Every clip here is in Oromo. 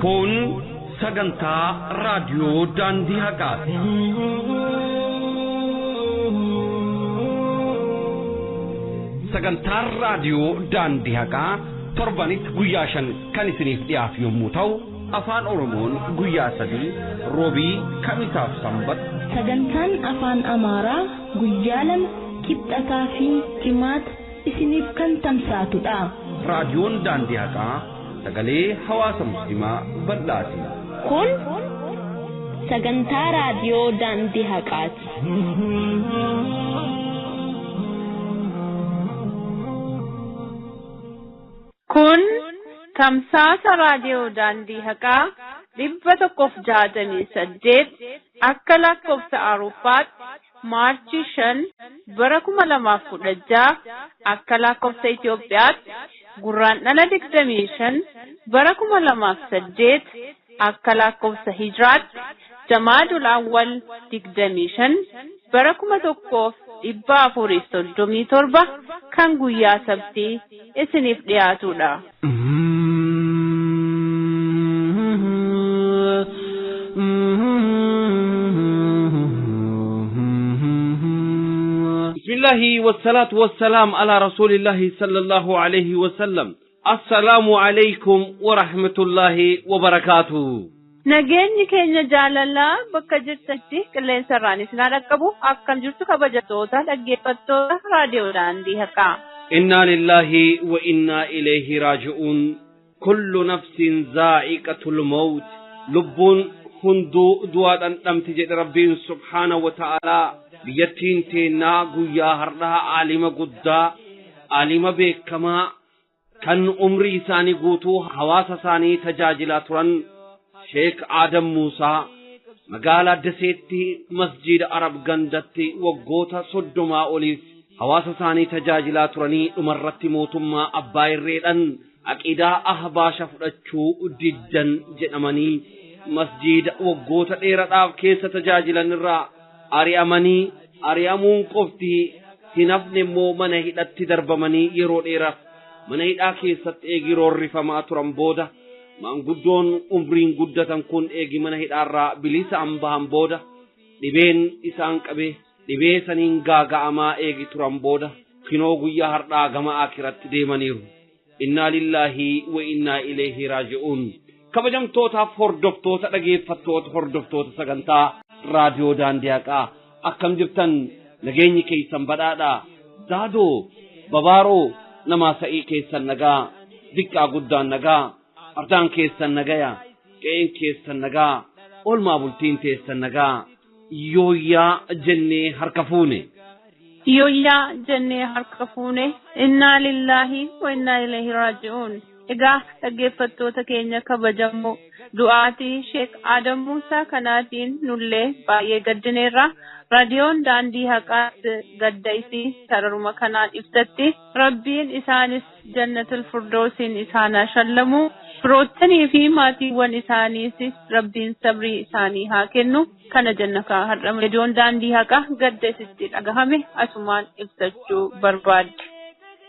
Kun sagantaa raadiyoo Daandii Haqaati. Sagantaan raadiyoo Daandii Haqaa torbanitti guyyaa 5 kan isiniif dhiyaatu yommuu ta'u, afaan Oromoon guyyaa 3 roobii, kamisaaf sanbata. Sagantaan afaan Amaaraa guyyaa 2 kibxataa fi jimaata isiniif kan tamsaatudha. Raadiyoon Daandii Haqaa sagalee hawaasa musliimaa bal'aati. Kun sagantaa raadiyoo Daandii Haqaati. Kun tamsaasa raadiyoo Daandii Haqaa 168 akka lakkoofsa Awurooppaatti Maarchii 5 bara 2016 akka lakkoofsa Itoophiyaatti Gurraandhala 25 bara 2008 akka lakkoofsa Hijraatti Jamaadul Awwal 25 bara 1437 kan guyyaa sabtii isiniif dhiyaatudha. Bismillahi wassalatu wassalaam ala rasuulillahi sallallahu alayhi wa sallam. Assalaamu alaykum wa rahmatullahi wa barakaatuh. Nageenyi keenya jaalalaa bakka jirtanitti qilleensa irraan isin dhaqqabu akkam jirtu kabajattoota dhaggeeffattoota raadiyoo Daandii Haqaa. Inna lillahi wa inna ilayhi raaji'uun. Kullu nafsin zaa'iqatul mawt. Lubbuun hunduu du'aa dhandhamti jedhe Rabbiin subhaanahu wa ta'aalaa. Biyyattiin teennaa guyyaa har'aa aalima guddaa, aalima beekamaa kan umrii isaanii guutuu hawaasa isaanii tajaajilaa turan Sheek Aadam Muusaa magaalaa Daseetti masjiida Arab gandatti waggoota 30 oliif hawaasa isaanii tajaajilaa turanii dhumarratti mootummaa Abbaa Irreedhaan aqiidaa Ahbaasha fudhachuu diddan jedhamanii masjiida waggoota dheeraadhaaf keessa tajaajilan irraa ari'amanii ari'amuun qofti hin hafne immoo mana hidhatti darbamanii yeroo dheeraaf mana hidhaa keessatti eegi roorrifamaa turan booda maanguddoon umriin guddatan kun eegi mana hidhaarraa bilisaan bahan booda dhibeen isaan qabe dhibee saniin gaaga'amaa eegi turan booda kinoo guyyaa har'aa gama aakiratti deemaniiru. Innaa lillaahi wa innaa ilayhi raaji'uun. Kabajamtootaaf hordoftoota dhageeffattoota hordoftoota sagantaa raadiyoo Daandii Haqaa akkam jirtan? Nageenyi keessan badhaadhaa. Daadoo babaaroo namaa sa'ii keessan nagaa, diqqaa guddaan nagaa, ardaan keessan nagaya, qe'een keessan nagaa, oolmaa bultiin teessan nagaa. Yooyyaa jennee harka fuune. Yooyyaa jennee harka fuune. Innaa lillaahi wa innaa ilayhi raaji'uun. Egaa dhaggeeffattoota keenya kabajamoo du'aatii Sheek Aadam Muusaa kanaatiin nullee baay'ee gaddineerra. Raadiyoon Daandii Haqaa gadda isii sararuma kanaan ibsatti. Rabbiin isaanis jannatul firdoosiin isaan haa shallamu. Firoottanii fi maatiiwwan isaaniis Rabbiin sabrii isaanii haa kennu. Kana jenna kaa har'a raadiyoon Daandii Haqaa gadda isitti dhagahame asumaan ibsachuu barbaadde.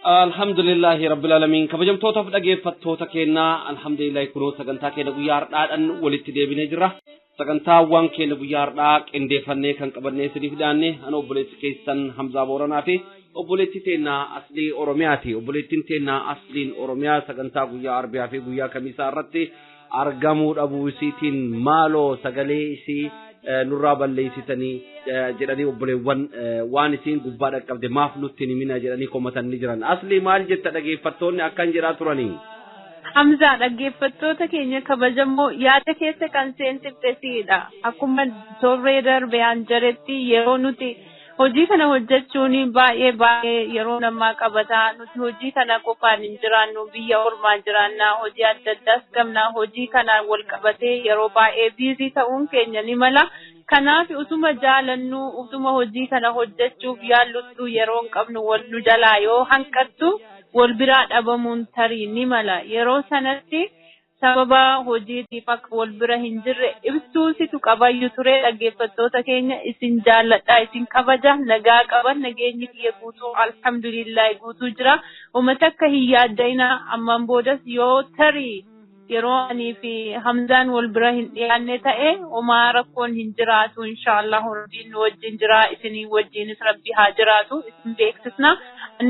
Alhamdulillahi Rabbil Aalamiin. Kabajamtootaaf dhaggeeffattoota keenyaa alhamdulillahi kunoo sagantaa keenya guyyaa har'aadhaan walitti deebinee jirra. Sagantaawwan keenya guyyaa har'aa qindeeffannee kan qabannee isiniif dhiyaanne ana obboleessi keessan Hamzaa Booranaa fi obboleettii teennaa Aslii Oromiyaati. Obboleettiin teennaa Asliin Oromiyaa sagantaa guyyaa Arbiyaa fi guyyaa Kamisaa irratti argamuu dhabuu isiitiin maaloo sagalee isii nurraa balleessitanii jedhanii obboleewwan waan isiin gubbaa dhaqqabde maaf nutti hin himina jedhanii komatan ni jiran. Aslii maal jetta dhaggeeffattoonni akkan jedhaa turanii? Hamzaa, dhaggeeffattoota keenya kabajamoo yaada keessa kan seensifte siidha. Akkuma torree darbe aan jedhetti yeroo nuti hojii kana hojjechuun baay'ee baay'ee yeroo namaa qabataa. Nuti hojii kana qofaan hin jiraannu, biyya ormaa jiraannaa, hojii adda addaas qabnaa, hojii kanaan wal qabatee yeroo baay'ee biizii ta'uun keenya ni mala. Kanaaf utuma jaalannu, utuma hojii kana hojjechuuf yaalluttu yeroo hin qabnu wal nu jalaa yoo hanqattu wal biraa dhabamuun tarii ni mala. Yeroo sanatti sababa hojiitiif akka wal bira hin jirre ibsuusitu qabayyuu ture. Dhaggeeffattoota keenya isin jaalladha, isin kabaja, nagaa qaban, nageenyi kiyya guutuu alhamdulillahi guutuu jira. Uummata akka hin yaadda'ina ammaan boodas yoo tarii Yeroo anii fi Hamzaan wal bira hin dhiyaanne ta'e homaa rakkoon hin jiraatu inshaallah Rabbiin nu wajjin jira isinii wajjinis Rabbi haa jiraatu isin beeksisna.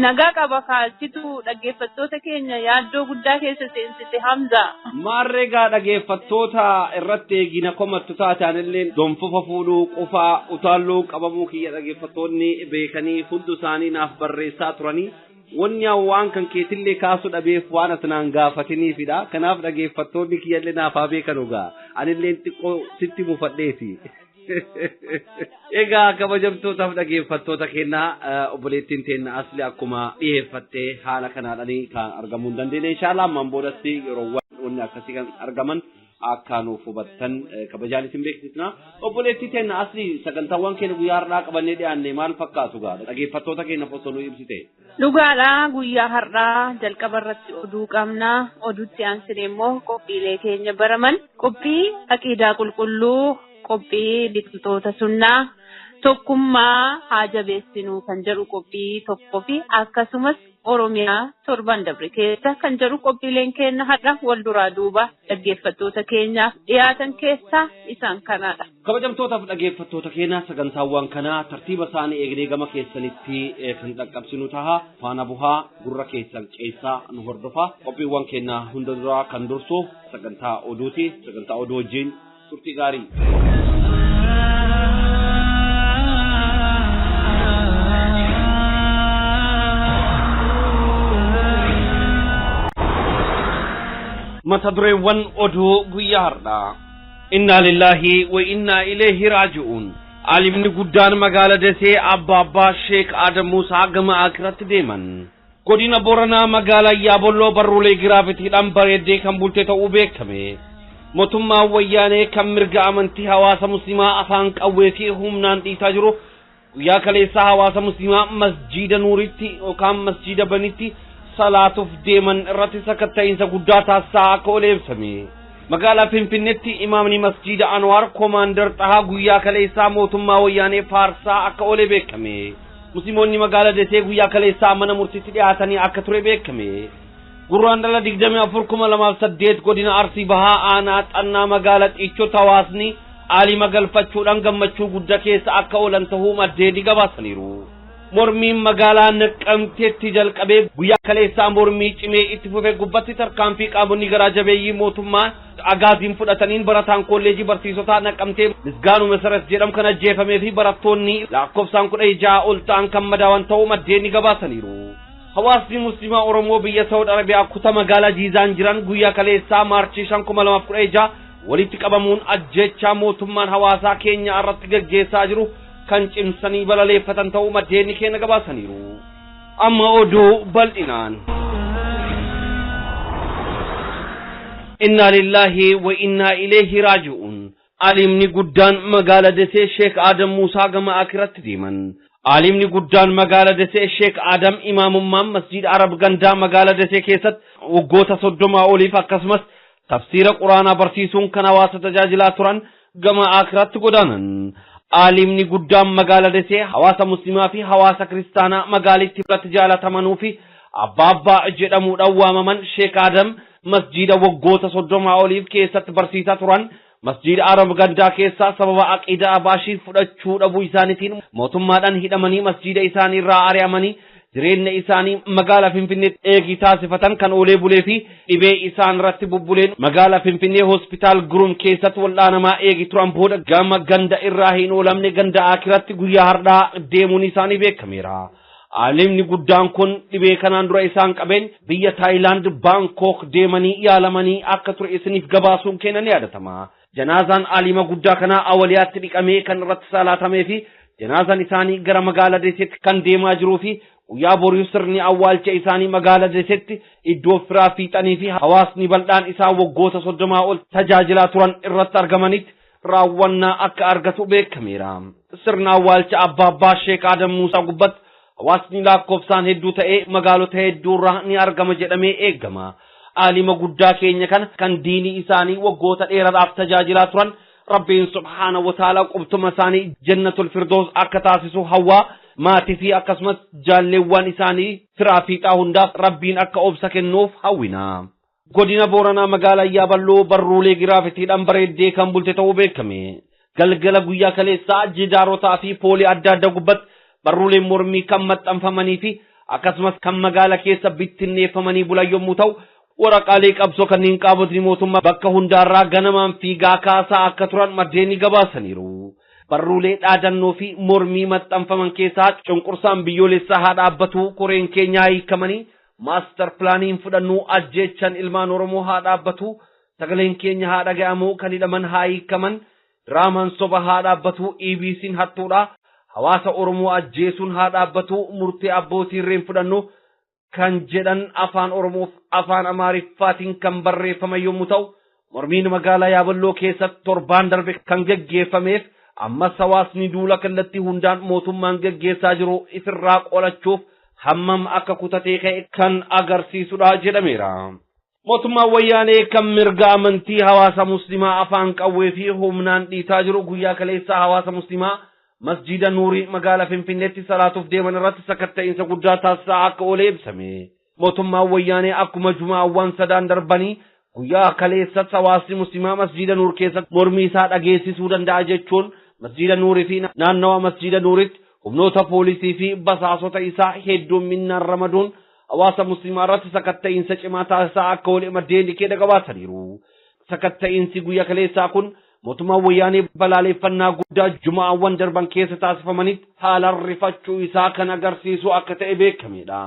Nagaa qaba kaasitu dhaggeeffattoota keenya yaaddoo guddaa keessa seensite Hamza. Maarree gaa dhaggeeffattoota irratti eegina komattu taataanillee donfofa fuudhuu qofaa utaalloo qabamuu kiyya dhaggeeffattoonni beekanii hundi isaanii naaf barreessaa turanii. Wanni waan kan keetillee kaasuu dhabeef waan ati naan gaafatiniifidha. Kanaaf dhaggeeffattoonni kiyyallee naaf haa beekan ogaa. Anillee xiqqoo sitti mufadheeti. Egaa kabajamtootaaf dhaggeeffattoota keenyaa obboleettiin teenna asli akkuma dhiyeeffattee haala kanaadhaan kan argamuu hin dandeenye. Inshaallah ammaan boodatti yeroowwan wanni akkasii kan argaman akka nuuf hubattan kabajaan isin beeksisna. Obboleettii teenna asli sagantaawwan keenya guyyaa har'aa qabannee dhiyaanne maal fakkaatu gaa dhaggeeffattoota keenyaaf osoo nu ibsite. Dhugaadha guyyaa har'aa jalqaba irratti oduu qabna. Oduutti aansine immoo qophiilee keenya baraman qophii aqiidaa qulqulluu, qophii biqiltoota sunnaa, tokkummaa haa jabeessinuu kan jedhu qophii tokkoo fi akkasumas Oromiyaa torban dabre keessa kan jedhu qophiileen keenya har'a wal duraa duuba dhaggeeffattoota keenyaaf dhiyaatan keessaa isaan kanaadha. Kabajamtootaaf dhaggeeffattoota keenya sagantaawwan kanaa tartiiba isaanii eegnee gama keessanitti kan dhaqqabsinu taha. Faana buhaa gurra keessan ceessaa nu hordofa. Qophiiwwan keenya hunda duraa kan dursu sagantaa oduuti. Sagantaa oduu wajjin turtii gaarii. Mata dureewwan oduu guyyaa har'aa. Innaa lillaahi wa innaa ilayhi raaji'uun. Aalimni guddaan magaala Desee Abba Abbaa Sheek Adam Muusaa gama Akiratti deeman. Godina Booranaa magaalaa Yaabolloo barruulee giraafitiidhaan bareeddee kan bulte ta'uu beekame. Mootummaan wayyaanee kan mirga amantii hawaasa musliimaa afaan qawwee fi humnaan dhiitaa jiru guyyaa kaleessaa hawaasa musliimaa masjiida Nuuritti yookaan masjiida Banitti salaatuuf deeman irratti sakatta'iinsa guddaa taasisaa akka oole ibsame. Magaalaa Finfinneetti imaamni masjiida Anwaar Koomaandar Xahaa guyyaa kaleessaa mootummaa wayyaanee faarsaa akka oole beekame. Musliimoonni magaalaa Desee guyyaa kaleessaa mana murtiitti dhiyaatanii akka ture beekame. Gurraandhala 24/2008 godina Arsii Bahaa aanaa xannaa magaalaa Xiichootti hawaasni aalima galfachuudhaan gammachuu guddaa keessa akka oolan ta'uu maddeen gabaasaniiru. Mormiin magaalaa Naqqamteetti jalqabee guyyaa kaleessaa mormii cimee itti fufee gubbatti tarkaanfii qaamonni garaa jabeeyyii mootummaa agaaziin fudhataniin barataan kolleejii barsiisotaa Naqqamtee Misgaanuu Mesaret jedhamu kan ajjeefamee fi barattoonni lakkoofsaan 16 ol ta'an kan madaawan ta'uu maddeen gabaasaniiru. Hawaasni musliimaa Oromoo biyya Saawud Arabiyaa kutaa magaalaa Jiizaan jiran guyyaa kaleessaa Maarchii 5/2016 walitti qabamuun ajjechaa mootummaan hawaasaa keenya irratti gaggeessaa jiru kan cimsanii balaleeffatan ta'uu maddeen keenya gabaasaniiru. Amma oduu bal'inaan. Innaa lillaahi wa innaa ilayhi raaji'uun. Aalimni guddaan magaala Desee Sheek Adam Muusaa gama Akiratti deeman. Aalimni guddaan magaala Desee Sheek Adam imaamummaan masjiida Arab Gandaa magaala Desee keessatti waggoota 30 oliif akkasumas tafsiira Quraanaa barsiisuun kan hawaasa tajaajilaa turan gama Akiratti godaanan. Aalimni guddaan magaala Desee hawaasa musliimaa fi hawaasa kiristaanaa magaalitti biratti jaalatamanuu fi abbaa abbaa jedhamuudhaan waamaman Sheek Adam masjiida waggoota 30 oliif keessatti barsiisaa turan masjiida Arab Gandaa keessaa sababa aqiidaa Abaashii fudhachuu dhabuu isaaniitiin mootummaadhaan hidhamanii masjiida isaanii irraa ari'amanii jireenya isaanii magaalaa Finfinneetti eegii taasifatan kan oolee bulee fi dhibee isaan irratti bubbuleen magaalaa Finfinnee hospitaal Gurum keessatti wal'aanamaa eegii turan booda gama ganda irraa hin oolamne ganda Akiratti guyyaa har'aa deemuun isaanii beekameera. Aalimni guddaan kun dhibee kanaan dura isaan qabeen biyya Taayilaand Baankok deemanii yaalamanii akka ture isiniif gabaasuun keenya ni yaadatama. Janaazaan aalima guddaa kanaa Awaliyaatti dhiqamee kan irratti salaatamee fi janaazaan isaanii gara magaalaa Deseetti kan deemaa jiruu fi guyyaa borii sirni awwaalcha isaanii magaalaa Deseetti iddoo firaa fiixanii fi hawaasni bal'aan isaan waggoota 30 ol tajaajilaa turan irratti argamanitti raawwannaa akka argatu beekameera. Sirna awwaalcha abbaa abbaa Sheek Adam Muusaa gubbatti hawaasni lakkoofsaan hedduu ta'ee magaalota hedduurraa ni argama jedhamee eegama. Aalima guddaa keenya kana kan diinii isaanii waggoota dheeraadhaaf tajaajilaa turan Rabbiin subhaanahu wa ta'ala qubtuma isaanii jannatul firdoos akka taasisu hawwaa maatii fi akkasumas jaalleewwan isaanii firaa fiixaa hundaaf Rabbiin akka obsa kennuuf hawwina. Godina Booranaa magaalaa Yaaballoo barruulee giraafitiidhaan bareeddee kan bulte ta'uu beekame. Galgala guyyaa kaleessaa jidaarotaa fi poolii adda addaa gubbatti barruuleen mormii kan maxxanfamanii fi akkasumas kan magaala keessa bittinneeffamanii bulan yommuu ta'u, waraqaalee qabsoo kanneen qaamotni mootummaa bakka hundaarraa ganamaan fiigaa kaasaa akka turan maddeen ni gabaasaniiru. Barruulee dhaadannoo fi mormii maxxanfaman keessaa cunqursaan biyyoolessaa haa dhaabbatu, koreen keenyaa hiikamanii, maastar pilaaniin fudhannuu, ajjeechan ilmaan Oromoo haa dhaabbatu, sagaleen keenya haa dhaga'amu, kan hidhaman haa hiikaman, diraamaan soba haa dhaabbatu, EBC'n hattuudha, hawaasa Oromoo ajjeesuun haa dhaabbatu, murtee abbootii irreen fudhannu kan jedhan afaan Oromoof afaan Amaariffaatiin kan barreeffaman yommuu ta'u, mormiin magaalaa Yaaballoo keessatti torbaan darbe kan geggeeffameef ammas hawaasni duula kallattii hundaan mootummaan geggeessaa jiru ifirraa qolachuuf hammam akka kutatee ka'e kan agarsiisudha jedhameera. Mootummaan wayyaanee kan mirga amantii hawaasa muslimaa afaan qawwee fi humnaan dhiitaa jiru guyyaa kaleessaa hawaasa muslimaa masjiida Nuurii magaalaa Finfinneetti salaatuuf deeman irratti sakatta'iinsa guddaa taasisaa akka oole ibsame. Mootummaan wayyaanee akkuma jumaawwan sadaan darbanii guyyaa kaleessatti hawaasni muslimaa masjiida Nuur keessatti mormii isaa dhageessisuu danda'a jechuun masjiida Nuurii fi naannawa masjiida Nuuritti humnoota poolisii fi basaasota isaa hedduminaan ramaduun hawaasa muslimaa irratti sakatta'iinsa cimaa taasisaa akka oole maddeen keenya gabaasaniiru. Sakatta'iinsi guyyaa kaleessaa kun mootummaan wayyaanee balaaleffannaa guddaa jumaawwan darban keessa taasifamanitti haalaan rifachuu isaa kan agarsiisu akka ta'e beekamedha.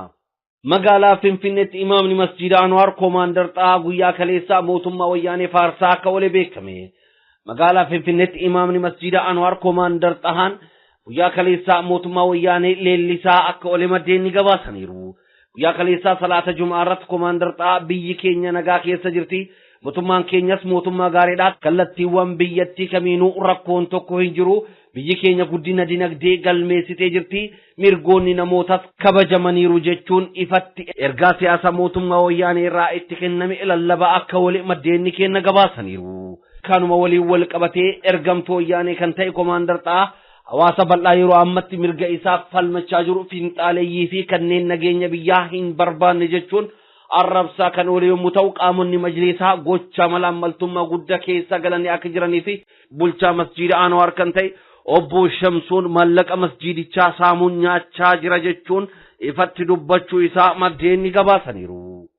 Magaalaa Finfinneetti imaamni masjiida Anwaar Koomaandar Xahaa guyyaa kaleessaa mootummaa wayyaanee faarsaa akka oole beekame. Magaalaa Finfinneetti imaamni masjiida Anwaar Koomaandar Xahaan guyyaa kaleessaa mootummaa wayyaanee leellisaa akka oole maddeen ni gabaasaniiru. Guyyaa kaleessaa salaata Jumaa irratti Koomaandar Xahaa biyyi keenya nagaa keessa jirti. Mootummaan keenyas mootummaa gaariidha. Kallattiiwwan biyyattii kamiinuu rakkoon tokko hin jiru. Biyyi keenya guddina dinagdee galmeessitee jirti. Mirgoonni namootas kabajamaniiru jechuun ifatti ergaa siyaasa mootummaa wayyaanee irraa itti kenname lallabaa akka oole maddeen keenya gabaasaniiru. Kanuma waliin wal qabatee ergamtuu wayyaanee kan ta'e Koomaandar Xahaa hawaasa bal'aa yeroo ammatti mirga isaaf falmachaa jiru fiinxaaleeyyii fi kanneen nageenya biyyaa hin barbaanne jechuun arrabsaa kan oole yommuu ta'u, qaamonni majliisaa gocha malaammaltummaa guddaa keessa galanii akka jiranii fi bulchaa masjiida Anwaar kan ta'e obbo Shamsuun maallaqa masjiidichaa saamuun nyaachaa jira jechuun ifatti dubbachuu isaa maddeen ni gabaasaniiru.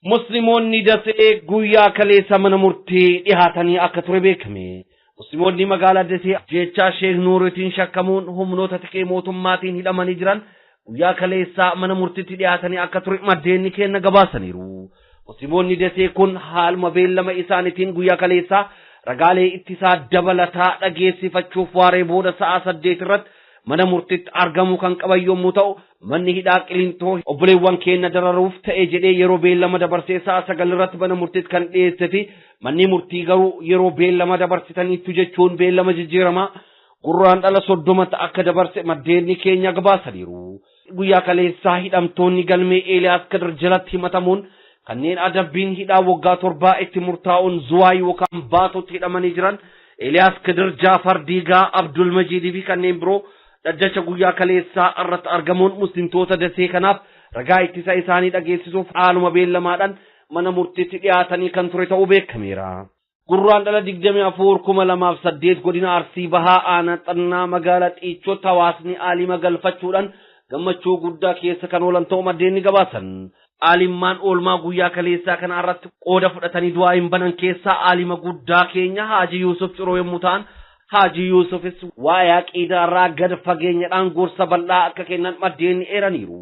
Musliimoonni Dasee guyyaa kaleessa mana murtii dhihaatanii akka ture beekame. Musliimoonni magaalaa Dasee jechaa Sheek Nuuriitiin shakkamuun humnoota tiqee mootummaatiin hidhamanii jiran guyyaa kaleessaa mana murtiitti dhiyaatanii akka ture maddeen keenya gabaasaniiru. Musliimoonni Dasee kun haaluma beellama isaaniitiin guyyaa kaleessaa ragaalee ittisaa dabalataa dhageessifachuuf waaree booda sa'a 8 irratti mana murtiitti argamuu kan qaban yommuu ta'u, manni hidhaa Qilintoo obboleewwan keenya dararuuf ta'e jedhee yeroo beellama dabarsee sa'a 9 irratti mana murtiitti kan dhiyeesse fi manni murtii garuu yeroo beellama dabarsitaniittu jechuun beellama jijjiiramaa gurraan dhala 30 akka dabarse maddeen keenya gabaasaniiru. Guyyaa kaleessaa hidhamtoonni galmee Eeliyaas Kadir jalatti himatamuun kanneen adabbiin hidhaa waggaa 7 itti murtaa'uun Zuwaay yookaan Baatootti hidhamanii jiran Eeliyaas Kadir, Jaafar Diigaa, Abdul Majiidii fi kanneen biroo dhaddacha guyyaa kaleessaa irratti argamuun muslimtoota Dasee kanaaf ragaa ittisa isaanii dhageessisuuf haaluma beellamaadhaan mana murtiitti dhiyaatanii kan ture ta'uu beekameera. Gurraan dhala 24/2008 godina Arsii Bahaa aanaa Xannaa magaalaa Xiichootti hawaasni aalima galfachuudhaan gammachuu guddaa keessa kan oolan ta'uu maddeen ni gabaasan. Aalimmaan oolmaa guyyaa kaleessaa kana irratti qooda fudhatanii du'aa hin banan keessaa aalima guddaa keenya Haaji Yuusuf Ciroo yommuu ta'an, Haaji Yuusufis waa'ee aqiidaa irraa gad fageenyadhaan gorsa bal'aa akka kennan maddeen ni eeraniiru.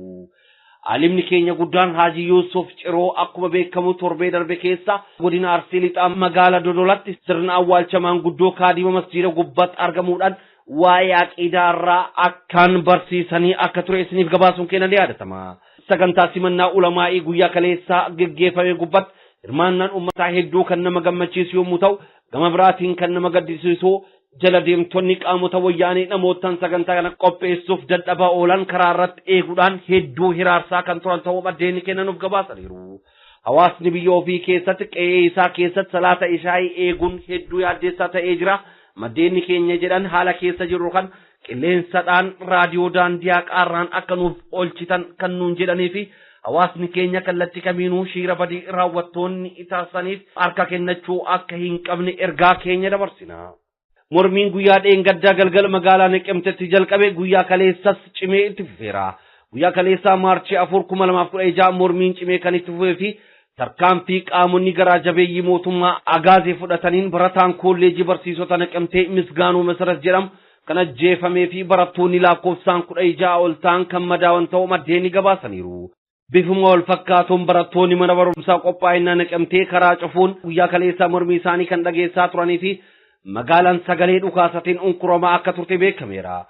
Aalimni keenya guddaan Haaji Yuusuf Ciroo akkuma beekamu torbee darbe keessa godina Arsii Lixaa magaalaa Dodolatti sirna awwaalcha maanguddoo kaadima masjiida gubbaatti argamuudhaan waa'ee aqiidaa irraa akkaan barsiisanii akka ture isiniif gabaasuun keenya ni yaadatama. Sagantaa simannaa ulamaa'ii guyyaa kaleessaa geggeeffame gubbaatti hirmaannaan uummataa hedduu kan nama gammachiisu yommuu ta'u, gama biraatiin kan nama gaddisiisu jala deemtonni qaamota wayyaanee namootaan sagantaa kana qopheessuuf dadhabaa oolan karaa irratti eeguudhaan hedduu hiraarsaa kan turan ta'uu maddeen kennanuuf gabaasaniiru. Hawaasni biyya ofii keessatti qe'ee isaa keessatti salaata ishaayii eeguun hedduu yaaddeessaa ta'ee jira. Maddeen keenya jedhan haala keessa jirru kan qilleensadhaan raadiyoo daandii haqaarraan akka nuuf oolchitan kan nuun jedhanii fi Hawaasni keenya kallattii kamiinuu shiira badii raawwattoonni taasisaniif harka kennachuu akka hin qabne ergaa keenya dabarsina. Mormiin guyyaa dheengaddaa galgala magaalaa Naqamteetti jalqabe guyyaa kaleessas cimee itti fufeera. Guyyaa kaleessaa Maarchii 4, 2016 mormiin cimee kan itti fufee fi tarkaanfii qaamonni garaa jabeeyyii mootummaa agaazee fudhataniin barataan kolleejii barsiisota Naqamtee Misgaanuu Masarat jedhamu kan ajjeefamee fi barattoonni lakkoofsaan 16 ol ta'an kan madaawan ta'uu maddeen gabaasaniiru. Bifuma wal fakkaatuun barattoonni mana barumsaa qophaa'inaa Naqamtee karaa cufuun guyyaa kaleessaa mormii isaanii kan dhageessaa turanii fi magaalaan sagalee dhukaasatiin unkuramaa akka turte beekameera.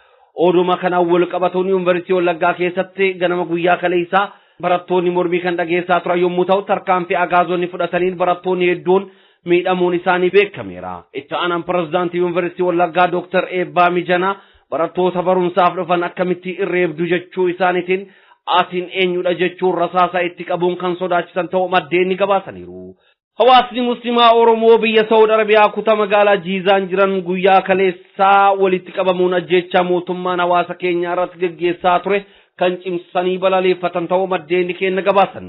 Oduma kanaan wal qabatuun yuunivarsiitii Wallaggaa keessatti ganama guyyaa kaleessaa barattoonni mormii kan dhageessaa turan yommuu ta'u tarkaanfii agaazonni fudhataniin barattoonni hedduun miidhamuun isaanii beekameera. Itti aanaan pirezidaantii yuunivarsiitii Wallaggaa Dooktar Eebbaa Mijanaa barattoota barumsaaf dhufan akkamitti irreebdu jechuu isaaniitiin atiin eenyudha jechuun rasaasa itti qabuun kan sodaachisan ta'uu maddeen ni gabaasaniiru. Hawaasni Muslimaa Oromoo biyya Saawud Arabiyaa kutaa magaalaa Jiizaan jiran guyyaa kaleessaa walitti qabamuun ajjeechaa mootummaan hawaasa keenya irratti gaggeessaa ture kan cimsanii balaleeffatan ta'uu maddeen keenya gabaasan.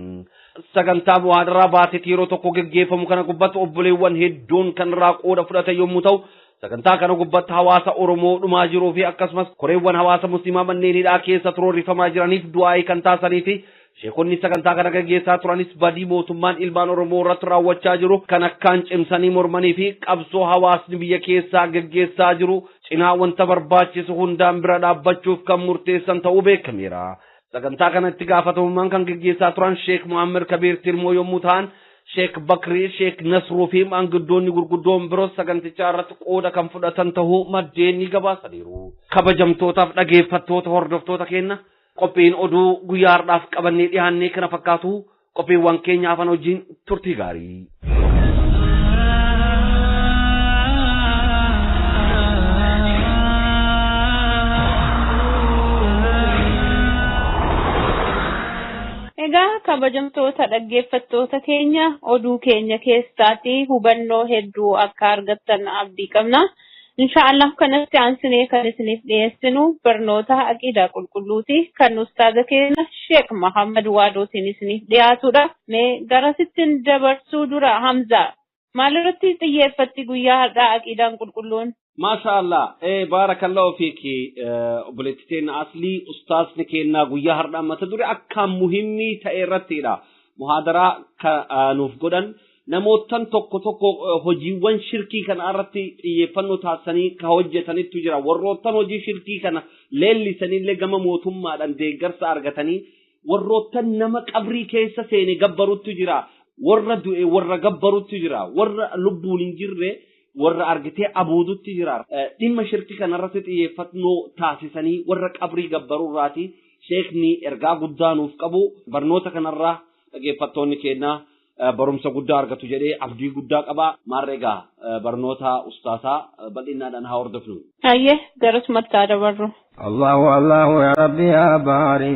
Sagantaa muhaadaraa baateetti yeroo tokko gaggeeffamu kana gubbatti obboleewwan hedduun kan irraa qooda fudhatan yommuu ta'u sagantaa kana gubbatti hawaasa Oromoo dhumaa jiruu fi akkasumas koreewwan hawaasa Muslimaa manneen hidhaa keessa turoorrifamaa jiraniif du'aa'ii kan taasisanii fi sheekonni sagantaa kana gaggeessaa turanis badii mootummaan ilmaan Oromoo irratti raawwachaa jiru kan akkaan cimsanii mormanii fi qabsoo hawaasni biyya keessaa gaggeessaa jiru cinaa wanta barbaachisu hundaan bira dhaabbachuuf kan murteessan ta'uu beekameera. Sagantaa kanatti gaafatamummaan kan gaggeessaa turan Sheek Muhammad Kabiir Tilmoo yommuu ta'an Sheek Bakrii, Sheek Nasruu fi maanguddoonni gurguddoon biroos sagantichaa irratti qooda kan fudhatan ta'uu maddeen ni gabaasaniiru. Kabajamtootaaf dhageeffattoota hordoftoota keenya qophiin oduu guyyaa har'aaf qabannee dhiyaannee kana fakkaatu qophiiwwan keenya hafan wajjin turtii gaarii. Egaa kabajamtoota dhaggeeffattoota keenya oduu keenya keessaati hubannoo hedduu akka argattan abdii qabna. Inshaallah kanatti aansinee kan isiniif dhiyeessinu barnoota aqiidaa qulqulluuti kan ustaaza keenya Sheek Muhammad Waadootiin isiniif dhiyaatudha. Mee garasittiin dabarsuu dura Hamza maalirratti xiyyeeffatti guyyaa har'aa aqiidaan qulqulluun? Maasha Allah, baarakallahu fiiki obboleettii teenya aslii ustaazni keenya guyyaa har'aa mata duree akkaan muhimmii ta'e irrattidha. Muhaadaraa nuuf godhan namootan tokko tokko hojiiwwan shirkii kana irratti xiyyeeffannoo taasisanii ka hojjetanittu jira. Warroottan hojii shirkii kana leellisanillee gama mootummaadhaan deeggarsa argatanii warroottan nama qabrii keessa seene gabbaruttu jira. Warra du'e warra gabbaruttu jira. Warra lubbuun hin jirre warra argitee abuudutti jira. Dhimma shirkii kanarratti xiyyeeffannoo taasisanii warra qabrii gabbaruurraati sheekni ergaa guddaa nuuf qabu barnoota kanarraa dhaggeeffattoonni keenya barumsa guddaa argatu jedhee abdii guddaa qaba. Maarree egaa barnoota ustaasaa bal'inaadhaan haa hordofnu. Hayyee garasumatti haa dabarru. Allahu Allahu ya Rabbi ya Baari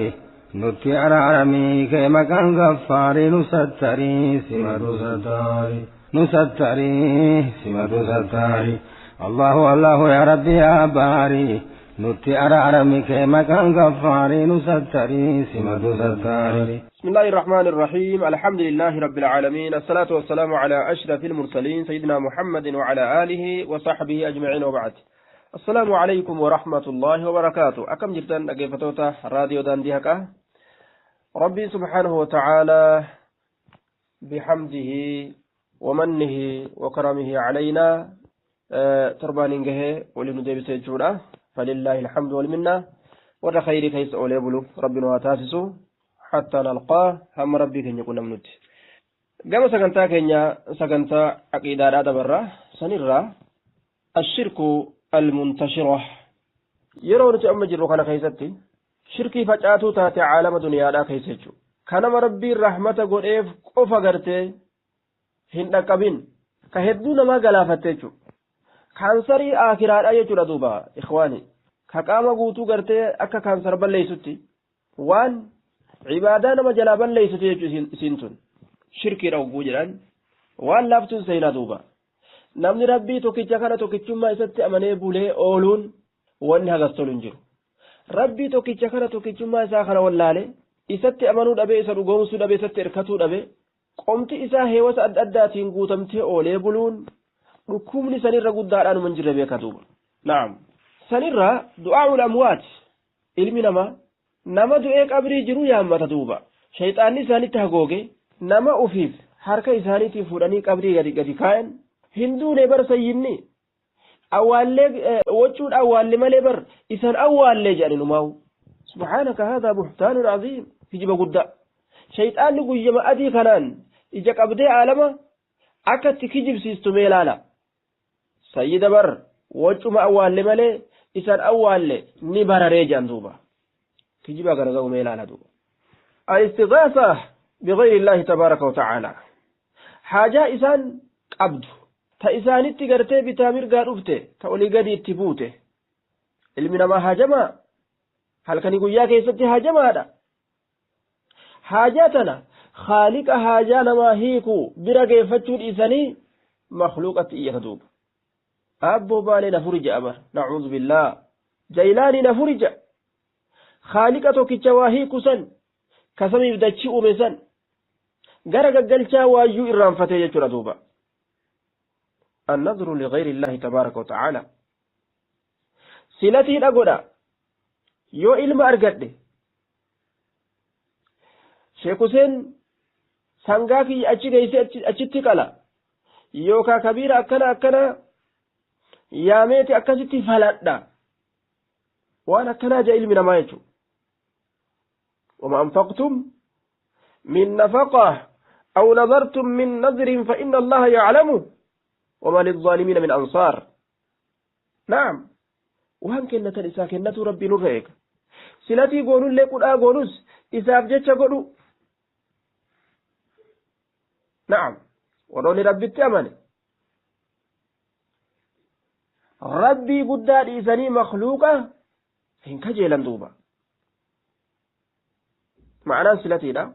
nutti araaramii kee maqaan gaffaarii nu sattarii simatu sattarii. نستري سمة ستاري الله الله يا ربي يا باري نتي أرارمك مكان غفاري نستري سمة ستاري. بسم الله الرحمن الرحيم. الحمد لله رب العالمين، الصلاة والسلام على أشرف المرسلين سيدنا محمد وعلى آله وصحبه أجمعين، وبعد. السلام عليكم ورحمة الله وبركاته. أكم جرتان أجيفتوتا راديو دانديهكا. ربي سبحانه وتعالى بحمده ومنه وكرمه علينا تربان جه ولندب سجورة، فلله الحمد والمنة والخير كيس أولي ربنا تاسسو حتى نلقاه هم ربي كن يكون منت. كما سكنتا كنيا سكنتا عقيدة هذا برا سنرى الشرك المنتشرة يرون تأمل روحنا كيستي شركي فجأته تاتي عالم دنيا لا كيستو كان ربي الرحمة قل إف قف قرتي hin dhaqqabin ka hedduu namaa galaafatte jechuudha. Kaansarii aakiraadha jechuudha duuba ikhwaani. Ka qaama guutuu gartee akka kaansar balleessutti waan cibaadaa nama jalaa balleessitu jechuudha isiin tun. Shirkiidha hogguu jedhan waan laaftuun seenaa duuba. Namni rabbii tokkicha kana tokkichummaa isatti amanee bulee ooluun wanni hagas tolu hin jiru. Rabbii tokkicha kana tokkichummaa isaa kana wallaale Isatti amanuu dhabee, isa dhugoomsuu dhabee, isatti hirkatuu dhabee, qomti isaa heewasa adda addaatiin guutamtee oolee buluun dhukkubni sanirra guddaadhaan man jirre beeka duuba. Naam. Sanirra du'aa'ul amwaat, ilmi namaa nama du'ee qabrii jiru yaammata duuba. Shayxaanni isaanitti hagooge nama ufiif harka isaaniitiin fuudhanii qabrii gadi kaayan. Hin duune bar sayyinni awwaallee wacuudha awwaalle malee bar isan awwaallee jedhani numaawu. Subhaanaka haadaa buhtaanun aziim, kijiba guddaa. Shayxaanni guyyama adii kanaan ija qabdee aalama akka itti kijibsiistu mee ilaala. Sayyida bar wacuma awwaalle malee isan awwaalle ni bararee jedhan duuba. Kijiba garagaru mee ilaala duuba. Al-istighaasa bigayri illaahi tabaaraka wa ta'aalaa. Haajaa isaan qabdu ta isaanitti gartee bitaa mirgaa dhufte, ta olii gadi itti buute. Ilmi namaa haajamaa, halkanii guyyaa keessatti haajamaadha. Haajaa tana haaliqa haajaa namaa hiiku bira geeffachuu dhiisanii makluuqatti iyyata duuba. Aabboo baalee na furi ja'a bar, nacuudhu billaah. Jaylaanii na furi ja'a. Haaliqa tokkicha waa hiiku san, kasamiif dachii uume san gara gaggalchaa waayyuu irraanfatee jechuudha duuba. النظر لغير الله تبارك وتعالى silatii dhagodha. Yoo ilma argadhe Sheek Huseen sangaa kiyya achi geeyse achitti qala, yookaa kabiira akkana akkana yaameeti akkasitti faladha, waan akkanaa jaa ilmi namaa jechuudha. وما أنفقتم من نفقة أو نذرتم من نذر فإن الله يعلمه وما للظالمين من أنصار. نعم، وهم كنة إسا كنة ربي نرهيك سلتي قولوا لي قل آقولوس إسا أبجتش قولوا. نعم، وروني ربي التأمن ربي قدار إساني مخلوقة إن كجيلا دوبا. معنى سلتي لا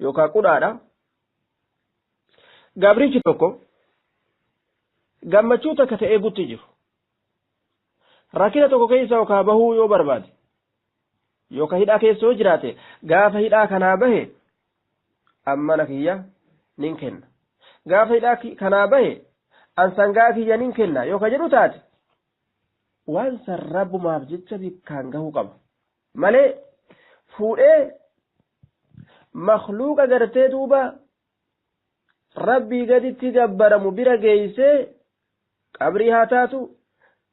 يوكا قدارا gabrichi tokko gammachuu takka ta'ee gutti jiru rakkina tokko keessa yookaa bahuu yoo barbaade yookaa hidhaa keessa yoo jiraate, gaafa hidhaa kanaa bahe ammana kiyya nin kenna, gaafa hidhaa kanaa bahe an sangaa kiyya nin kenna yookaa jedhu taate, waan san rabbumaaf jecha bikkaan gahuu qaba malee fuudhee makluuqa gartee duuba rabbii gaditti gabbaramu bira geeysee qabrii haa taatu,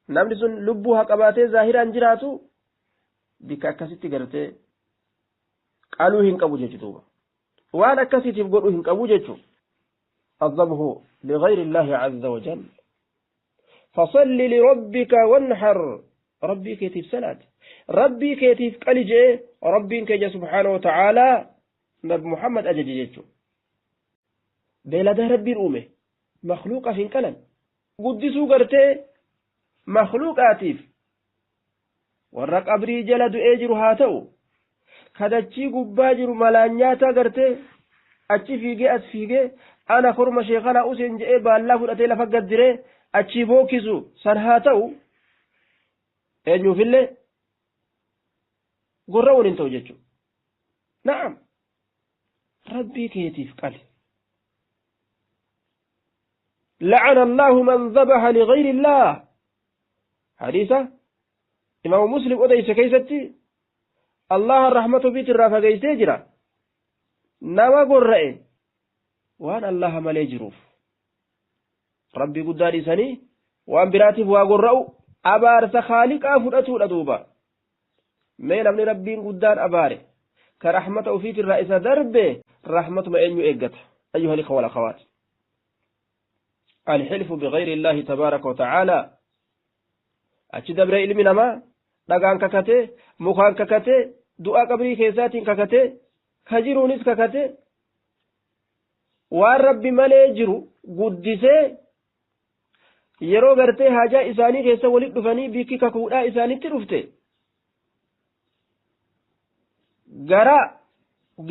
namni sun lubbuu haa qabaatee zaahiraan jiraatu, bikka akkasitti gartee qaluu hin qabu jechu duuba. Waan akkasiitiif godhuu hin qabu jechu. الذبح لغير الله عز وجل. فصل لربك وانحر. ربي كيتيف سلات، ربي كيتيف قلجي، ربي كيجا سبحانه وتعالى نبي محمد أجج jechu. Beeladaa rabbiin uume makluuqaaf hin qalan, guddisuu gartee makluuqaatiif warra qabrii jala du'ee jiru haa ta'u, kadachii gubbaa jiru malaan nyaataa gartee achi fiigee as fiigee ana korma sheekanaa useen je'ee baallaa fudhatee lafa gaddiree achii bookkisu san haa ta'u, eenyuufillee gorra'uun hin ta'u jechuudha. Na'am, rabbii keetiif qali. لعن الله من ذبح لغير الله. حديثة إمام مسلم أديس كيستي الله الرحمة بيت الرافة كيستي نما قرأي وأن الله ملي جروف ربي قداري سني وأن براتف وقرأوا أبارس خالق أفرأته لدوبا مين أمني ربي قدار أباري كرحمة فيت الرئيس دربه رحمة ما إنيو إيقت. أيها الإخوة والأخوات، الحلف بغير الله تبارك وتعالى achi dabree ilmi namaa dhagaan kakatee, mukaan kakatee, du'a qabrii keessaatiin kakatee, kajiruunis kakatee, waan rabbi malee jiru guddisee yeroo gartee haajaa isaanii keessa walitti dhufanii bikki kakuudhaa isaanitti dhufte gara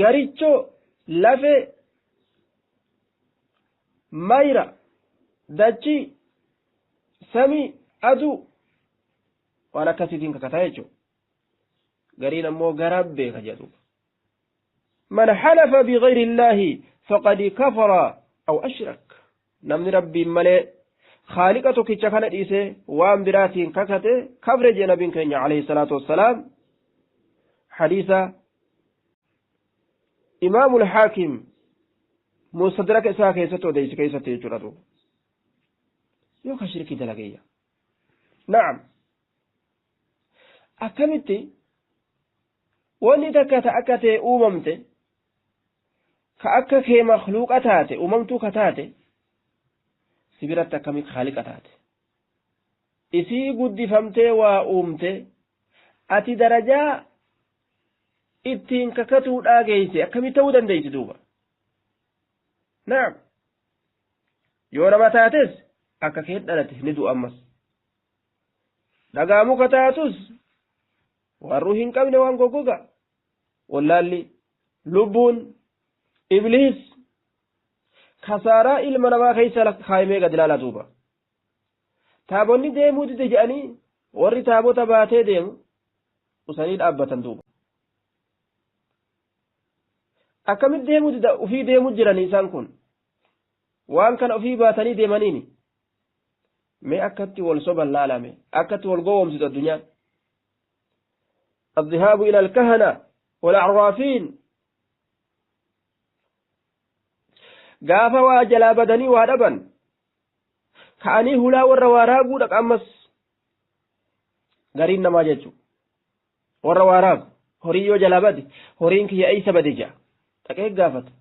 garichoo lafee mayra dachii samii aduu waan akkasiitiin kakataa jechuudha. Gariin ammoo garaa beeka jedhu. Man halafa bigayri illaahi faqad kafara aw ashrak. Namni rabbiin malee khaaliqa tokkicha kana dhiise waan biraatiin kakate kafre jee nabiin keenya alayhi salaatu wassalaam. Hadiisa imaamul haakim mustadraka isaa keessatti odeyse keessatti jechuudha duuba. Yoo ka shirkii dalageeyya. Na'am. Akkamitti wanni takka ta akka ta'e uumamte ka akka kee makhluuqa taate uumamtuu ka taate si biratti akkamitti khaaliqa taate isii guddifamtee waa uumte ati darajaa ittiin kakatuudhaa geeyse akkamitti ta'uu dandeessi duuba. Na'am. Yoo nama taates akka kee dhalate ni du'a ammas. Dhagaa muka taatus waan ruuhii hin qabne waan goggoga. Wallaalli lubbuun ibliis kasaaraa ilma namaa keessa kaayimee gad ilaala duuba. Taabonni deemuu dide jedhanii warri taabota baatee deemu usanii dhaabbatan duuba. Akkamitti deemuu dida ufii deemuu jiran isaan kun waan kana ufii baatanii deemaniini. Mee akkatti wal soban laalame akkatti wal gowwoomsitu addunyaan. الذهاب إلى الكهنة والأعرافين gaafa waa jalaa badanii waa dhaban ka'anii hulaa warra waa raaguu dhaqa ammas gariin namaa jechuudha. Warra waa raagu horii yoo jalaa bade horiin kiyya eessa bade ja'a dhaqee gaafata.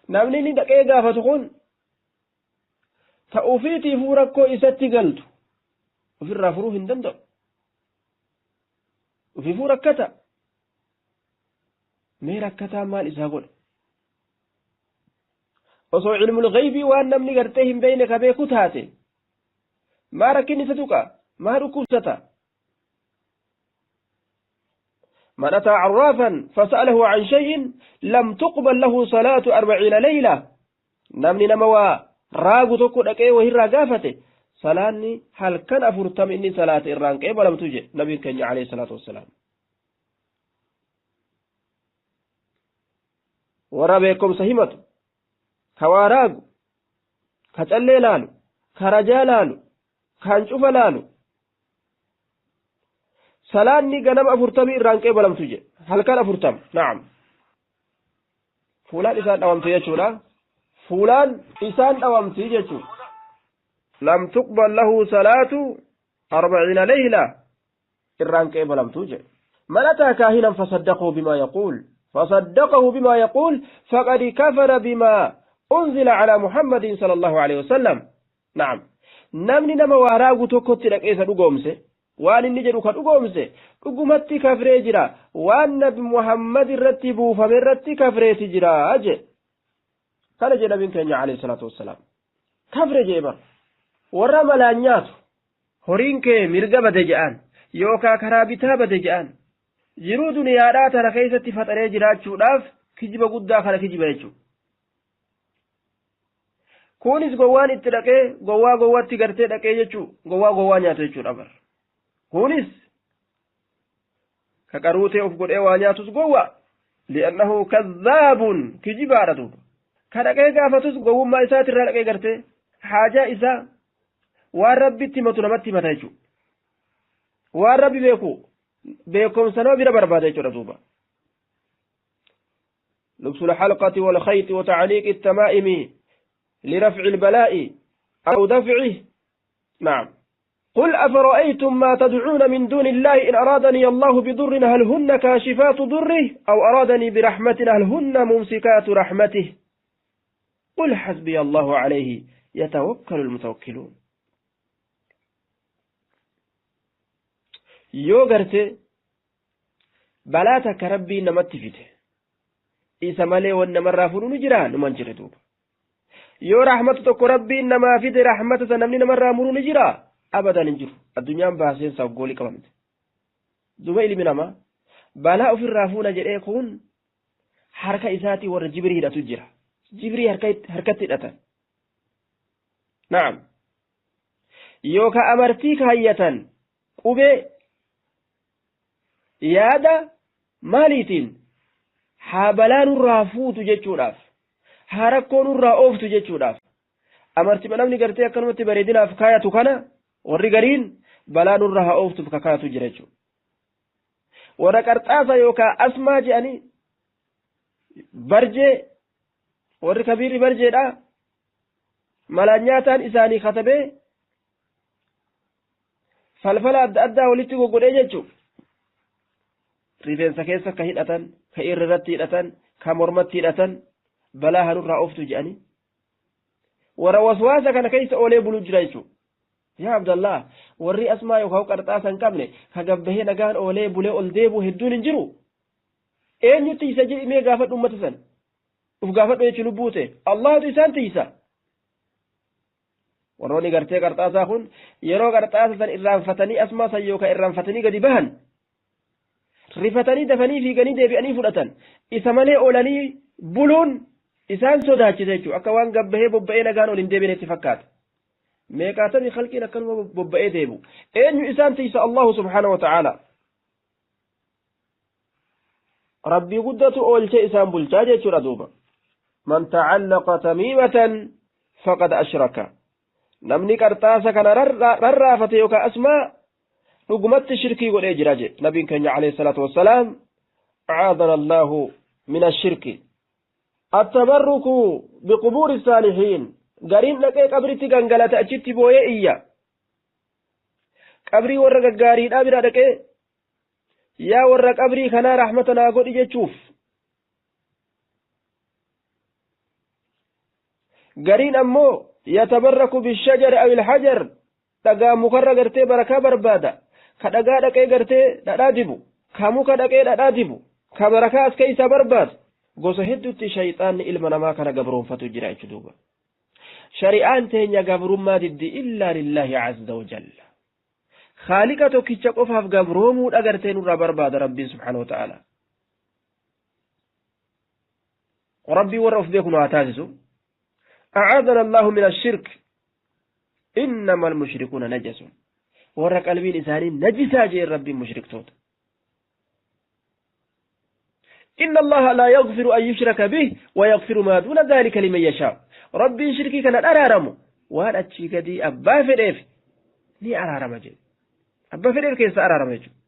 Namni inni dhaqee gaafatu kun ta ofiitiifuu rakkoo isatti galtu ofirraa furuu hin danda'u. Ofiifuu rakkata. Mee rakkataa maal isaa godha? Osoo ilmul ghaybii waan namni gartee hin beekne ka beeku taate maa rakkinni isa tuqa? Maa dhukkubsata? من أتى عرافا فسأله عن شيء لم تقبل له صلاة 40 ليلة. نمني نموا راغو tokko dhaqee wahirraa gaafate salaanni halkan 40 inni salaata irraan qeebalamtu jedhe nabiin keenya alayhi salaatu wassalaam. Warra beekumsa himatu ka waa raagu ka callee laalu ka rajaa laalu ka hancufa laalu salaanni ganama 40 irraan qeebalamtu jedhe halkan 40. Na'am. Fuulaan isaan dhawamte jechuudha. Fuulaan isaan dhawamti jechuudha. Lam tuqbal lahu salaatu 40 layla irraan qeebalamtu jedhe. Man ataa kaahinan fasaddaqahu bimaa yaquul fasaddaqahu bimaa yaquul faqad kafara bimaa unzila calaa Muhammadin sallallahu alayhi wasallam. Na'am. Namni nama waa raagu tokkotti dhaqee isa dhugoomse waan inni jedhu ka dhugoomse dhugumatti kafree jira waan nabi Muhammad irratti buufame irratti kafreeti jira jedhe. Kana jedhe nabiin keenya alayhi salaatu wassalaam. Kafre jee bar warra malaan nyaatu horiin kee mirga bade je'an yookaa karaa bitaa bade je'an jiruu duniyaadhaa tana keessatti faxaree jiraachuudhaaf kijiba guddaa kana kijiba jechuudha. Kunis gowwaan itti dhaqee gowwaa gowwaatti gartee dhaqee jechuu gowwaa gowwaa nyaatu jechuudha bar. Kunis ka qaruutee of godhee waa nyaatus gowwaa li'annahu kadhaabun kijibaadha duuba. Ka dhaqee gaafatus gowwummaa isaatirraa dhaqee gartee haajaa isaa waan rabbitti himatu namatti himata jechuudha. Waan rabbi beeku beekumsa nama bira barbaada jechuudha duuba. لبس الحلقة والخيط وتعليق التمائم لرفع البلاء أو دفعه. نعم. قل أفرأيتم ما تدعون من دون الله إن أرادني الله بضر هل هن كاشفات ضره أو أرادني برحمة هل هن ممسكات رحمته قل حسبي الله عليه يتوكل المتوكلون. Yoo garte balaa takka rabbii namatti fide isa malee wan namarraa fuudhu ni jira numan jira duuba. Yoo rahmata tokko rabbiin namaa fide rahmata sana namni namarraa muru ni jira abadan hin jiru. Addunyaan baaseensaaf goolii qabamte. Duuba ilmi namaa balaa ofirraa fuuna jedhee kun harka isaatii warra jibrii hidhatu jira. Jibrii harkatti hidhatan. Na'am. Yookaan amartii kaayyatan qubee Yaada maaliitiin? Haa balaa nurraa fuutu jechuudhaaf, haa rakkoo nurraa ooftu jechuudhaaf. Amartima namni gartee akkanumatti bareedinaaf kaayatu kana warri gariin balaa nurraa haa ooftuuf kakaayatu jira jechuudha. Warra qarxaasa yookaan asmaa jedhanii barjee, warri kabiirri barjeedha, malaan nyaataan isaanii katabee falfala adda addaa walitti goggodhee jechuudha. Rifeensa keessa ka hidhatan, ka irratti hidhatan, ka mormatti hidhatan, balaa hanurraa ooftu jedhanii warra waswaasa kana keessa oolee buluu jira jechuudha. Yaa Abdallah, warri asmaa yookaan qarxaasa hin qabne ka gabbahee nagaan oolee bulee ol deebi'u hedduun hin jiru. Eenyutti isa jedhimee gaafadhu uummata san? Uf gaafadhu jechuun lubbuu ta'e. Allahatu isaan tiisa. Warroonni gartee qarxaasaa kun yeroo qarxaasa san irraanfatanii asmaa san yookaan irraanfatanii gadi bahan rifatanii dafanii fiiganii deebi'anii fudhatan. Isa malee oolanii buluun isaan sodaachisa jechuudha. Akka waan gabbahee bobba'ee nagaan ol hin deebinetti fakkaata. Meeqaatamii khalqiin akkanuma bobba'ee deebi'u. Eenyu isaan tiisa? Allahu subhaanahu wa ta'aala. Rabbii guddatu oolchee isaan bulchaa jechuudha duuba. Man tacallaqa tamiimatan faqad ashraka. Namni qarxaasa kana rarraafate yookaan asmaa dhugumatti shirkii godhee jira jedhe nabiin keenya alayhi salaatu wassalaam. Acaadana Allahu min ashirki. Attabarruku biqubuuri saalihiin. Gariin dhaqee qabritti gangalata, achitti booyee iyya. Qabrii warra gaggaariidhaa bira dhaqee, yaa warra qabrii kanaa, rahmata naa godhi jechuuf. Gariin ammoo yatabarraku bishajari aw ilhajar, dhagaa mukarra gartee barakaa barbaada. Ka dhagaa dhaqee gartee dhadhaa dibu, ka muka dhaqee dhadhaa dibu, ka barakaa as keeysaa barbaadu. Gosa hedduutti shayxaanni ilma namaa kana gabroonfatu jira jechuu duuba. Shari'aan teenya gabrummaa diddi, illaa lillaahi azza wajalla. Khaaliqa tokkicha qofaaf gabroomuu dhagartee nurraa barbaada rabbiin subhaanahu wa ta'ala. Rabbii warra of beeku nu haa taasisu. أعاذنا الله من الشرك. إنما المشركون نجس. Warra qalbiin isaanii najisaa jeen rabbiin mushriktoota. إن الله لا يغفر أن يشرك به ويغفر ما دون ذلك لمن يشاء. ربي شركي كان أرارمو waan achii gadii abbaa fedheef ni araarama jedhe. Abbaa fedheef keessa araarama jechuudha.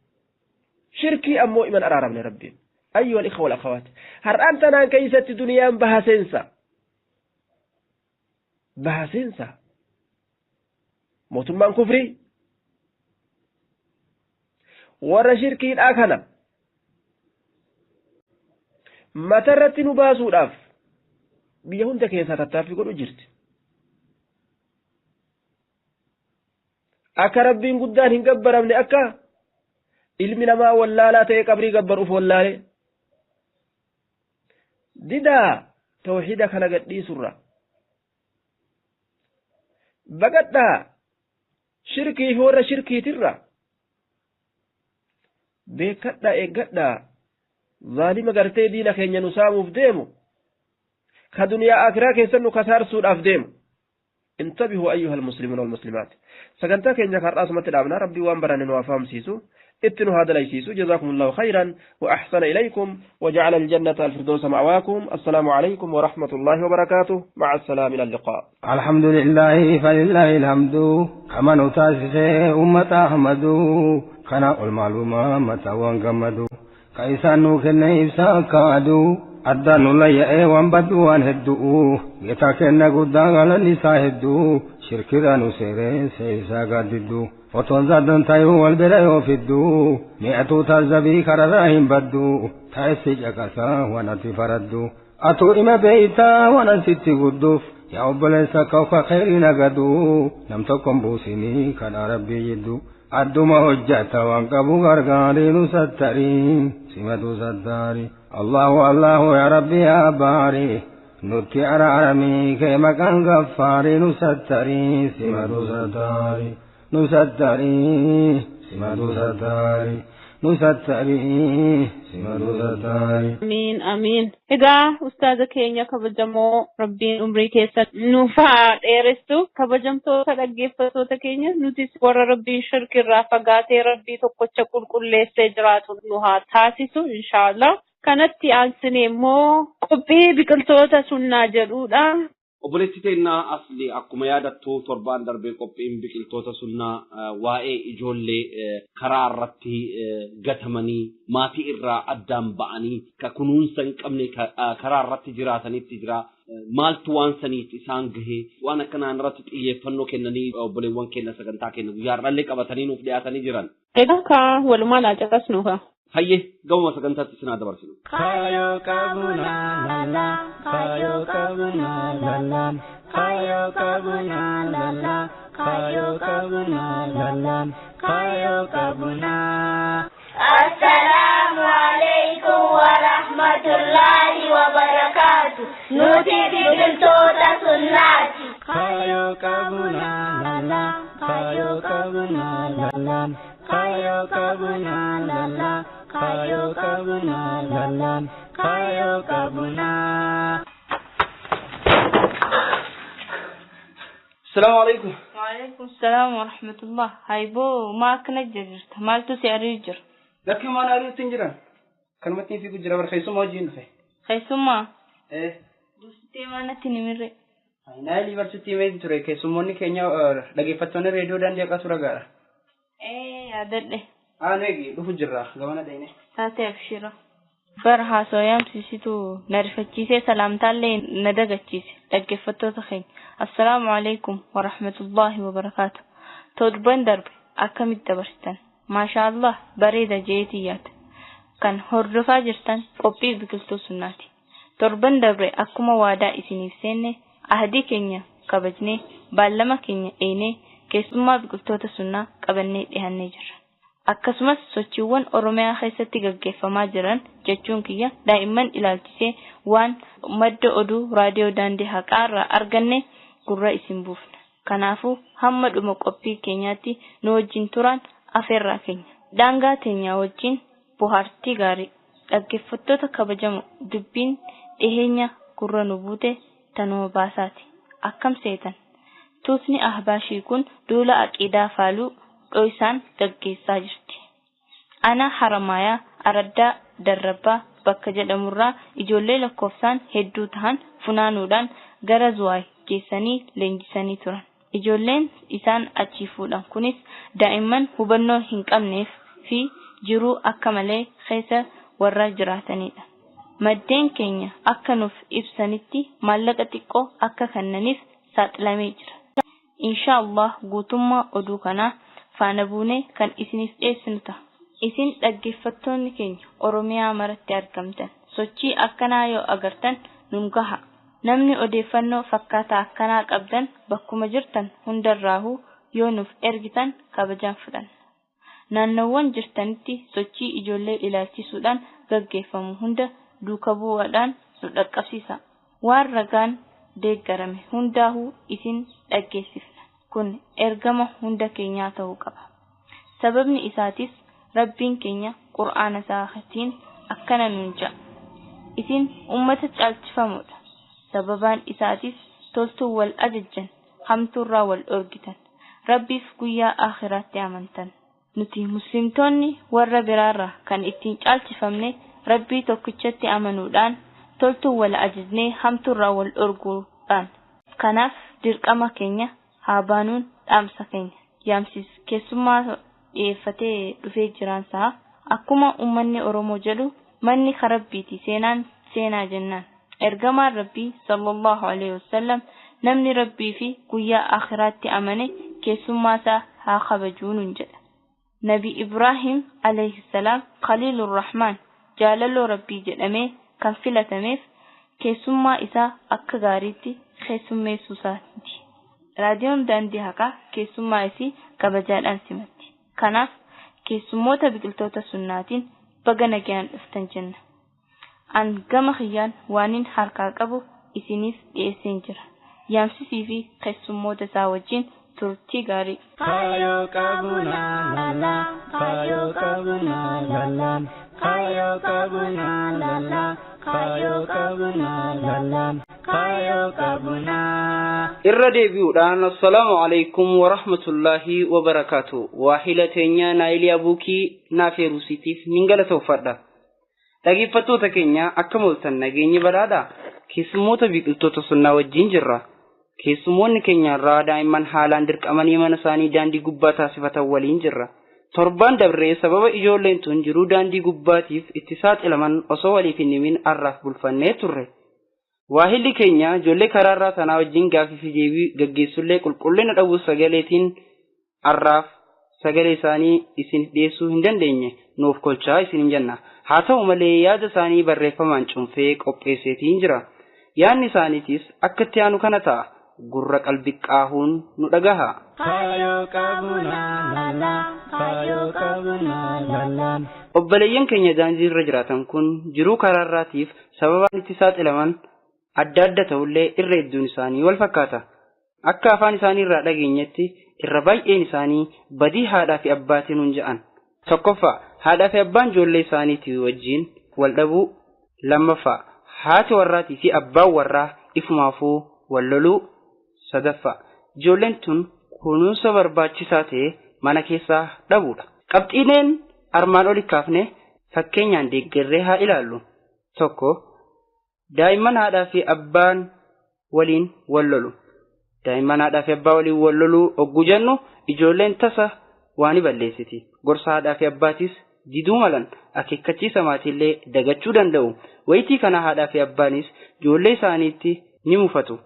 Shirkii ammoo iman araaramne rabbiin. أيها الإخوة والأخوات, har'aan tanaan keeysatti duniyaan bahaseensa bahaseensa mootummaan kufrii warra shirkiidhaa kana matarratti nu baasuudhaaf biyya hunda keessaa tattaaffii godhu jirti. Akka rabbiin guddaan hin gabbaramne, akka ilmi namaa wallaalaa ta'e qabrii gabbaruuf wallaale didaa, tawxiida kana gadhiisurra baqadhaa, shirkii fi warra shirkiitirra beekadhaa, eeggadhaa zaalima gartee diina keenya nu saamuuf deemu, ka duniyaa akiraa keessan nu kasaarsuudhaaf deemu. انتبهوا أيها المسلمون والمسلمات. Sagantaa keenya har'aa asumatti dhaabna. Rabbii waan baranne nu afaamsiisu, اتنوا هذا ليسيسو. جزاكم الله خيرا وأحسن إليكم وجعل الجنة الفردوس مأواكم. السلام عليكم ورحمة الله وبركاته. مع السلامة، إلى اللقاء. الحمد لله، فلله الحمد، كما نتاسسه أمة أحمد كان المعلومة متى وانقمدو كيسان كن إبسا كادو addaan nu layya'ee waan baddu waan hedduu geetaa kenna guddaa galanni isaa hedduu, shirkirraa nu seeree seesaa gaaddidduu otoon zaddan tayuu wal bira yoo fidduu, mi'atuu taazzabii kararraa hin badduu, taa'essi caqasaa waan ati faraddu atuu ima beeytaa waan ansitti gudduuf. Yaa obboleessa kawka khayrii nagaduu, nam tokkon buusinii kadhaa rabbii jidduu, adduma hojjata waan qabu gargaarii, nu sattarii simatu sattaarii. Allahu Allahu, yaa rabbi yaa baarii, nutti araaramii kee maqaan gaffaarii, nu sattarii simatu sattaarii, nu sattarii simatu sattaarii. Nu sattarii simatu sattarii. Amiin amiin. Egaa ustaaza keenya kabajamoo Rabbiin umrii keessa nuuf haa dheeressu. Kabajamtoota dhaggeeffattoota keenya nutis warra Rabbiin shirkirraa fagaatee Rabbii tokkocha qulqulleessee jiraatu nu haa taasisu inshaallah. Kanatti aansinee immoo qophii biqiltoota sunnaa jedhudha. Obboleessi teennaa asli akkuma yaadattu torbaan darbee qophiin biqiltoota sunnaa waa'ee ijoollee karaa irratti gatamanii maatii irraa addaan ba'anii ka kunuunsa hin qabne karaa irratti jiraatanitti jira. Maaltu waan saniif isaan gahee waan akkanaan irratti xiyyeeffannoo kennanii obboleewwan keenya sagantaa keenya guyyaa har'allee qabatanii nuuf dhiyaatanii jiran. Egaa ka walumaa laa caqasnu ka. Hayyee gabuma sagantaatti isin haa dabarsinu. Kaayoo qabnaa lallaa kaayoo qabnaa lallaa kaayoo qabnaa lallaa kaayoo qabnaa lallaa kaayoo qabnaa. Assalaamu alaikum wa rahmatullahi wa barakaatu. Nuti biqiltoota sunnaati. Kaayoo qabnaa lallaa kaayoo qabnaa lallaa kaayoo qabnaa lallaa kaayoo qabnaa lallaa kaayoo qabnaa. السلام عليكم. وعليكم السلام ورحمة الله. هايبو ما كنا جرت مالتو سعري جر. لكن ما أنا أريد تنجرا. كلمتني في جرا برخيصو ما جين في. خيصو ما. إيه. دوستي ما نتني مرة. أنا اللي برشتي ما ينتري كيسموني كينيا لقي فتوني راديو دان جاك أسرع جرا. إيه عدل. أنا يجي بفوت جرا جوانا دينه. تاتي أبشرة. برها سويام سيسيتو نعرفتشيسي سلامتالي ندقتشيسي dhaggeeffattoota keenya assalaamu alaikum warahmatullaahi wabarakaatu. Torban darbe akkamitti dabarsitan? Maashaallah bareeda jeetii yaada. Kan hordofaa jirtan qophii biqiltuu sunnaati. Torban darbe akkuma waadaa isiniif seenne ahdii keenya kabajnee baallama keenya eenee keessummaa biqiltoota sunnaa qabannee dhihannee jirra. Akkasumas sochiiwwan Oromiyaa keessatti gaggeeffamaa jiran jechuun kiyya daa'imman ilaalchisee waan madda oduu raadiyoo daandii haqaarraa arganne gurra isin buufna. Kanaafuu hamma dhuma qophii keenyaatti nu wajjin turan afeerraa keenya. Daangaa teenya wajjin bohaartii gaarii dhaggeeffattoota kabajamoo dubbiin dhiheenya gurra nu buute tanuma baasaati. Akkam seetan? Tuutni ahbaashii kun duula aqiidaa faaluu dho'isaan gaggeessaa jirti. Ana Haramayaa Araddaa Darrabbaa bakka jedhamurraa ijoollee lakkoofsaan hedduu tahan funaanuudhaan gara Zuwaay geessanii leenjisanii turan. Ijoolleen isaan achii fuudhan kunis daa'imman hubannoo hin qabneef fi jiruu akka malee keessa warra jiraatanidha. Maddeen keenya akka nuuf ibsanitti maallaqa xiqqoo akka kennaniif saaxilamee jira. Inshaallah guutummaa oduu kanaa faana buunee kan isiniif dhiyeessinu ta'a. Isin dhaggeeffattoonni keenya Oromiyaa maratti argamtan sochii akkanaa yoo agartan nun gaha. Namni odeeffannoo fakkaataa akkanaa qabdan bakkuma jirtan hundarraahuu yoo nuuf ergitan kabajaan fudhanna. Naannowwan jirtanitti sochii ijoollee ilaalchisuudhaan gaggeeffamu hunda duuka bu'uudhaan nu dhaqqabsiisa. Waan ragaan deeggarame hundaahuu isin dhaggeessifna. Kun ergama hunda keenyaa ta'uu qaba. Sababni isaatis Rabbiin keenya Qur'aana isaatiin akkana nuun jedha. Isin ummata caalchifamoodha. Sababaan isaatis toltuu wal ajajjan, hamtuurraa wal dhorgitan, Rabbiif guyyaa aakhiraatti amantan. Nuti muslimtoonni warra biraarraa kan ittiin caalchifamne Rabbii tokkichatti amanuudhaan toltuu wal ajajnee hamtuurraa wal dhorguudhaan. Kanaaf dirqama keenya haa baanuun dhaamsa keenya. Yaamsis keessummaa dhiyeeffatee dhufee jiraansaa akkuma uummanni Oromoo jedhu manni karabbiiti seenaan seenaa jennaan. Ergamaan Rabbii sallallahu alaihi wasallam namni Rabbii fi guyyaa aakhiraatti amane keessummaa isaa haa kabajuu nuun jedha. Nabi Ibraahim alayhi salaam Khaliilur Rahmaan jaalaloo Rabbii jedhamee kan filatameef keessummaa isaa akka gaariitti keessummeessuu isaati. Raadiyoon daandii haqaa keessummaa isii kabajaadhaan simatti. Kanaaf keessummoota biqiltoota sunnaatiin baga nagayaan dhuftan jenna. An gama kiyyaan waanin harkaa qabu isiniif dhiyeesseen jira. Yaamsisii fi keessummoota isaa wajjin Turtii gaarii. Kaayoo qabnaa lala, kaayoo qabnaa lala, kaayoo qabnaa lala, kaayoo qabnaa lala, kaayoo qabnaa. Irra deebi'uudhaan assalaamu alaikum warahmatullaahi wabarakaatu. Waahila teenya Naayilii Abuukii naafeeruusiitiif nin galatoofadha. Dhaggeeffattoota keenya akkam ooltan, nageenyi badhaadha. Keessummoota biqiltoota sunnaa wajjin jirra. Keessummoonni keenya irraa daa'imman haalaan dirqamanii mana isaanii daandii gubbaa taasifatan waliin jirra. Torbaan dabree sababa ijoolleen tun jiruu daandii gubbaatiif itti saaxilaman osoo waliif hin himin har'aaf bulfannee turre. Waahilli keenya ijoollee karaarraa tanaa wajjin gaaffii fi deebii gaggeessullee qulqullina dhabuu sagaleetiin har'aaf sagalee isaanii isin dhiyeessuu hin dandeenye, nuuf kolchaa isin hin jenna. Haa ta'u malee yaada isaanii barreeffamaan cuunfee qopheesseetiin jira. Yaadni isaaniitis akka itti aanu kana ta'a. Gurra qalbii qaahuun nu dhagaha. Kaayoo qabnaa lala, kaayoo qabnaa lala. Obboleeyyan keenya daandii irra jiraatan kun jiruu karaarraatiif sababaan itti saaxilaman adda adda ta'ullee irra hedduun isaanii wal fakkaata. Akka afaan isaanii irraa dhageenyetti irra baay'een isaanii badii haadhaa fi abbaatiin hun ja'an. Tokkoffaa, haadhaa fi abbaan ijoollee isaaniitii wajjin wal dhabuu. Lammaffaa, haati warraatii fi abbaan warraa ifumaafuu wal loluu. Sadaffaa, ijoolleen tun kunuunsa barbaachisaa ta'e mana keessaa dhabuudha. Qabxiileen armaan oli kaafne fakkeenyaan deeggarree haa ilaallu. Tokko, daa'imman haadhaa fi abbaan waliin wal lolu. Daa'imman haadhaa fi abbaa waliin wal loluu ogguu jennu ijoolleen tasa waa ni balleessiti. Gorsa haadhaa fi abbaatis diduu malan, akeekkachiisa maatiillee dagachuu danda'u. Wayitii kana haadhaa fi abbaanis ijoollee isaaniitti ni mufatu.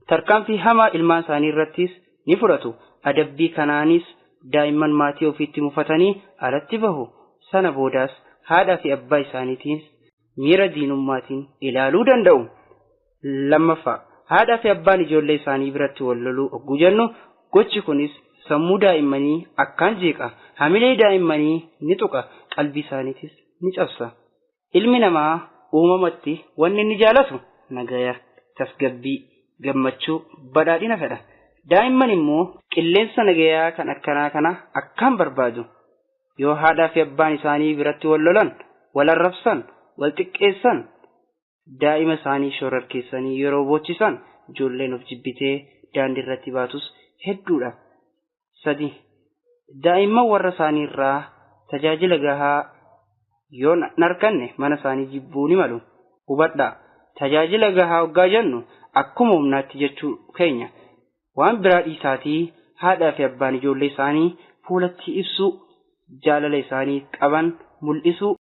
Tarkaanfii hamaa ilmaan isaanii irrattis ni fudhatu. Adabbii kanaanis daa'imman maatii ofiitti mufatanii alatti bahu. Sana boodaas haadhaa fi abbaa isaaniitiin miira diinummaatiin ilaaluu danda'u. Lammaffaa, haadhaa fi abbaan ijoollee isaanii biratti wal loluu ogguu jennu gochi kunis sammuu daa'immanii akkaan jeeqa. Hamilee daa'immanii ni tuqa. Qalbii isaaniitis ni cabsa. Ilmi namaa uumamatti wanni inni jaalatu nagaya, tasgabbii, gammachuu, badhaadhina fedha. Daa'imman immoo qilleensa nagayaa kan akkanaa kana akkaan barbaadu. Yoo haadhaa fi abbaan isaanii biratti wal lolan, wal arrabsan, wal xiqqeessan, daa'ima isaanii shororkeessanii yeroo boochisan ijoolleen of jibbitee daandii irratti baatus hedduudha. Sadi, daa'imman warra isaanii irraa tajaajila gahaa yoo hin arganne mana isaanii jibbuu ni malu. Hubadhaa, tajaajila gahaa hoggaa jennu akkuma humnaatti jechuu keenya. Waan biraa dhiisaatii haadhaa fi abbaan ijoollee isaanii fuulatti ibsuu, jaalala isaanii qaban mul'isuu,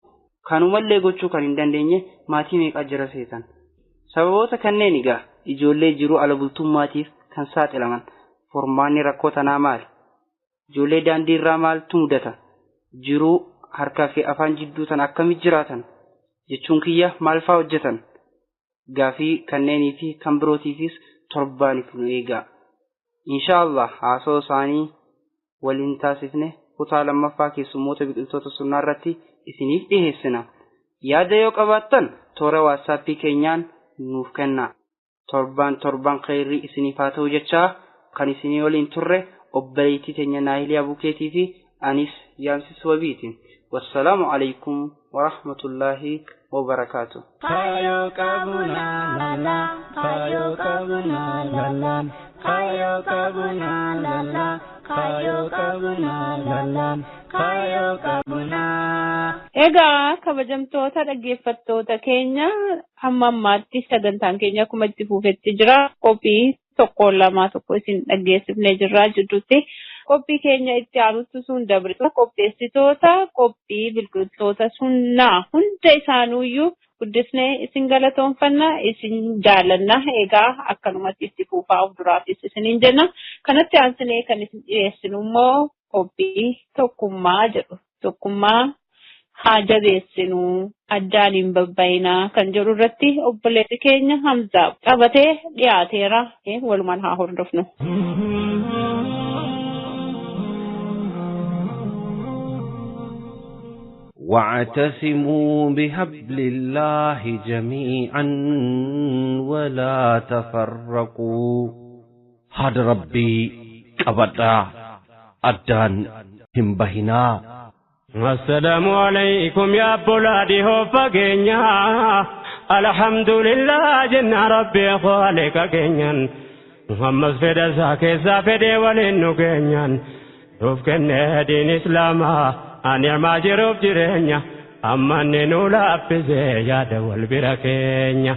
kanumallee gochuu kan hin dandeenye maatii meeqaa jira seetan. Sababoota kanneen egaa ijoollee jiruu ala bultummaatiif kan saaxilaman. Furmaanni rakkoo tanaa maali? Ijoollee daandii irraa maaltu mudata? Jiruu harkaa fi afaan jidduu tan akkamitti jiraatan? Jechuun kiyya maal faa hojjetan? Gaafii kanneenii fi kan birootiifis torbaaniif nu eegaa. Insha Allah haasoo isaanii waliin taasifne kutaa lammaffaa keessummoota biqiltoota sunnaa irratti isiniif dhiheessina. Yaada yoo qabaattan toora waatsaappii keenyaan nuuf kennaa. Torbaan torban kheyrii isiniif haa ta'u jechaa kan isinii waliin turre obboleettii teenya Naayilii Abukeetii fi anis Yaamsis Wabiiti. Wassalaamu alaikum warahmatullaahi wabarakaatu. Kaayoo qabnaa lala, kaayoo qabnaa lala, kaayoo qabnaa lala, kaayoo qabnaa lala, kaayoo qabnaa. Egaa kabajamtoota dhaggeeffattoota keenya, hamma ammaatti sagantaan keenya akkuma itti fufetti jira. Qophii tokko lama tokko isin dhaggeessifnee jirra jidduutti. Qophii keenya itti aanutti sun dabre qopheessitoota qophii biqiltoota sunnaa hunda isaanuyyuu guddisnee isin galatoonfanna, isin jaalanna. Egaa akkanumatti itti fufaa, of duraafis isiniin jenna. Kanatti aansinee kan isin dhiyeessinu immoo qophii tokkummaa jedhu. Tokkummaa haa jabeessinuu, addaan hin babbayinaa kan jedhu irratti obboleessi keenya Hamzaa qabatee dhiyaateera, walumaan haa hordofnu. واعتصموا بحبل الله جميعا ولا تفرقوا. Haada Rabbii qabadhaa addaan hin bahinaa. Assalaamu alaykum yaa bolaadhi hoofa keenya alhamdulillah jenna rabbi khaliqa keenyan Muhammad fedha isaa keessaa fedhee waliin nu keenyan nuuf kennee diin islaamaa ani armaa jiruuf jireenya amma inni nu laaffisee yaada wal bira keenya.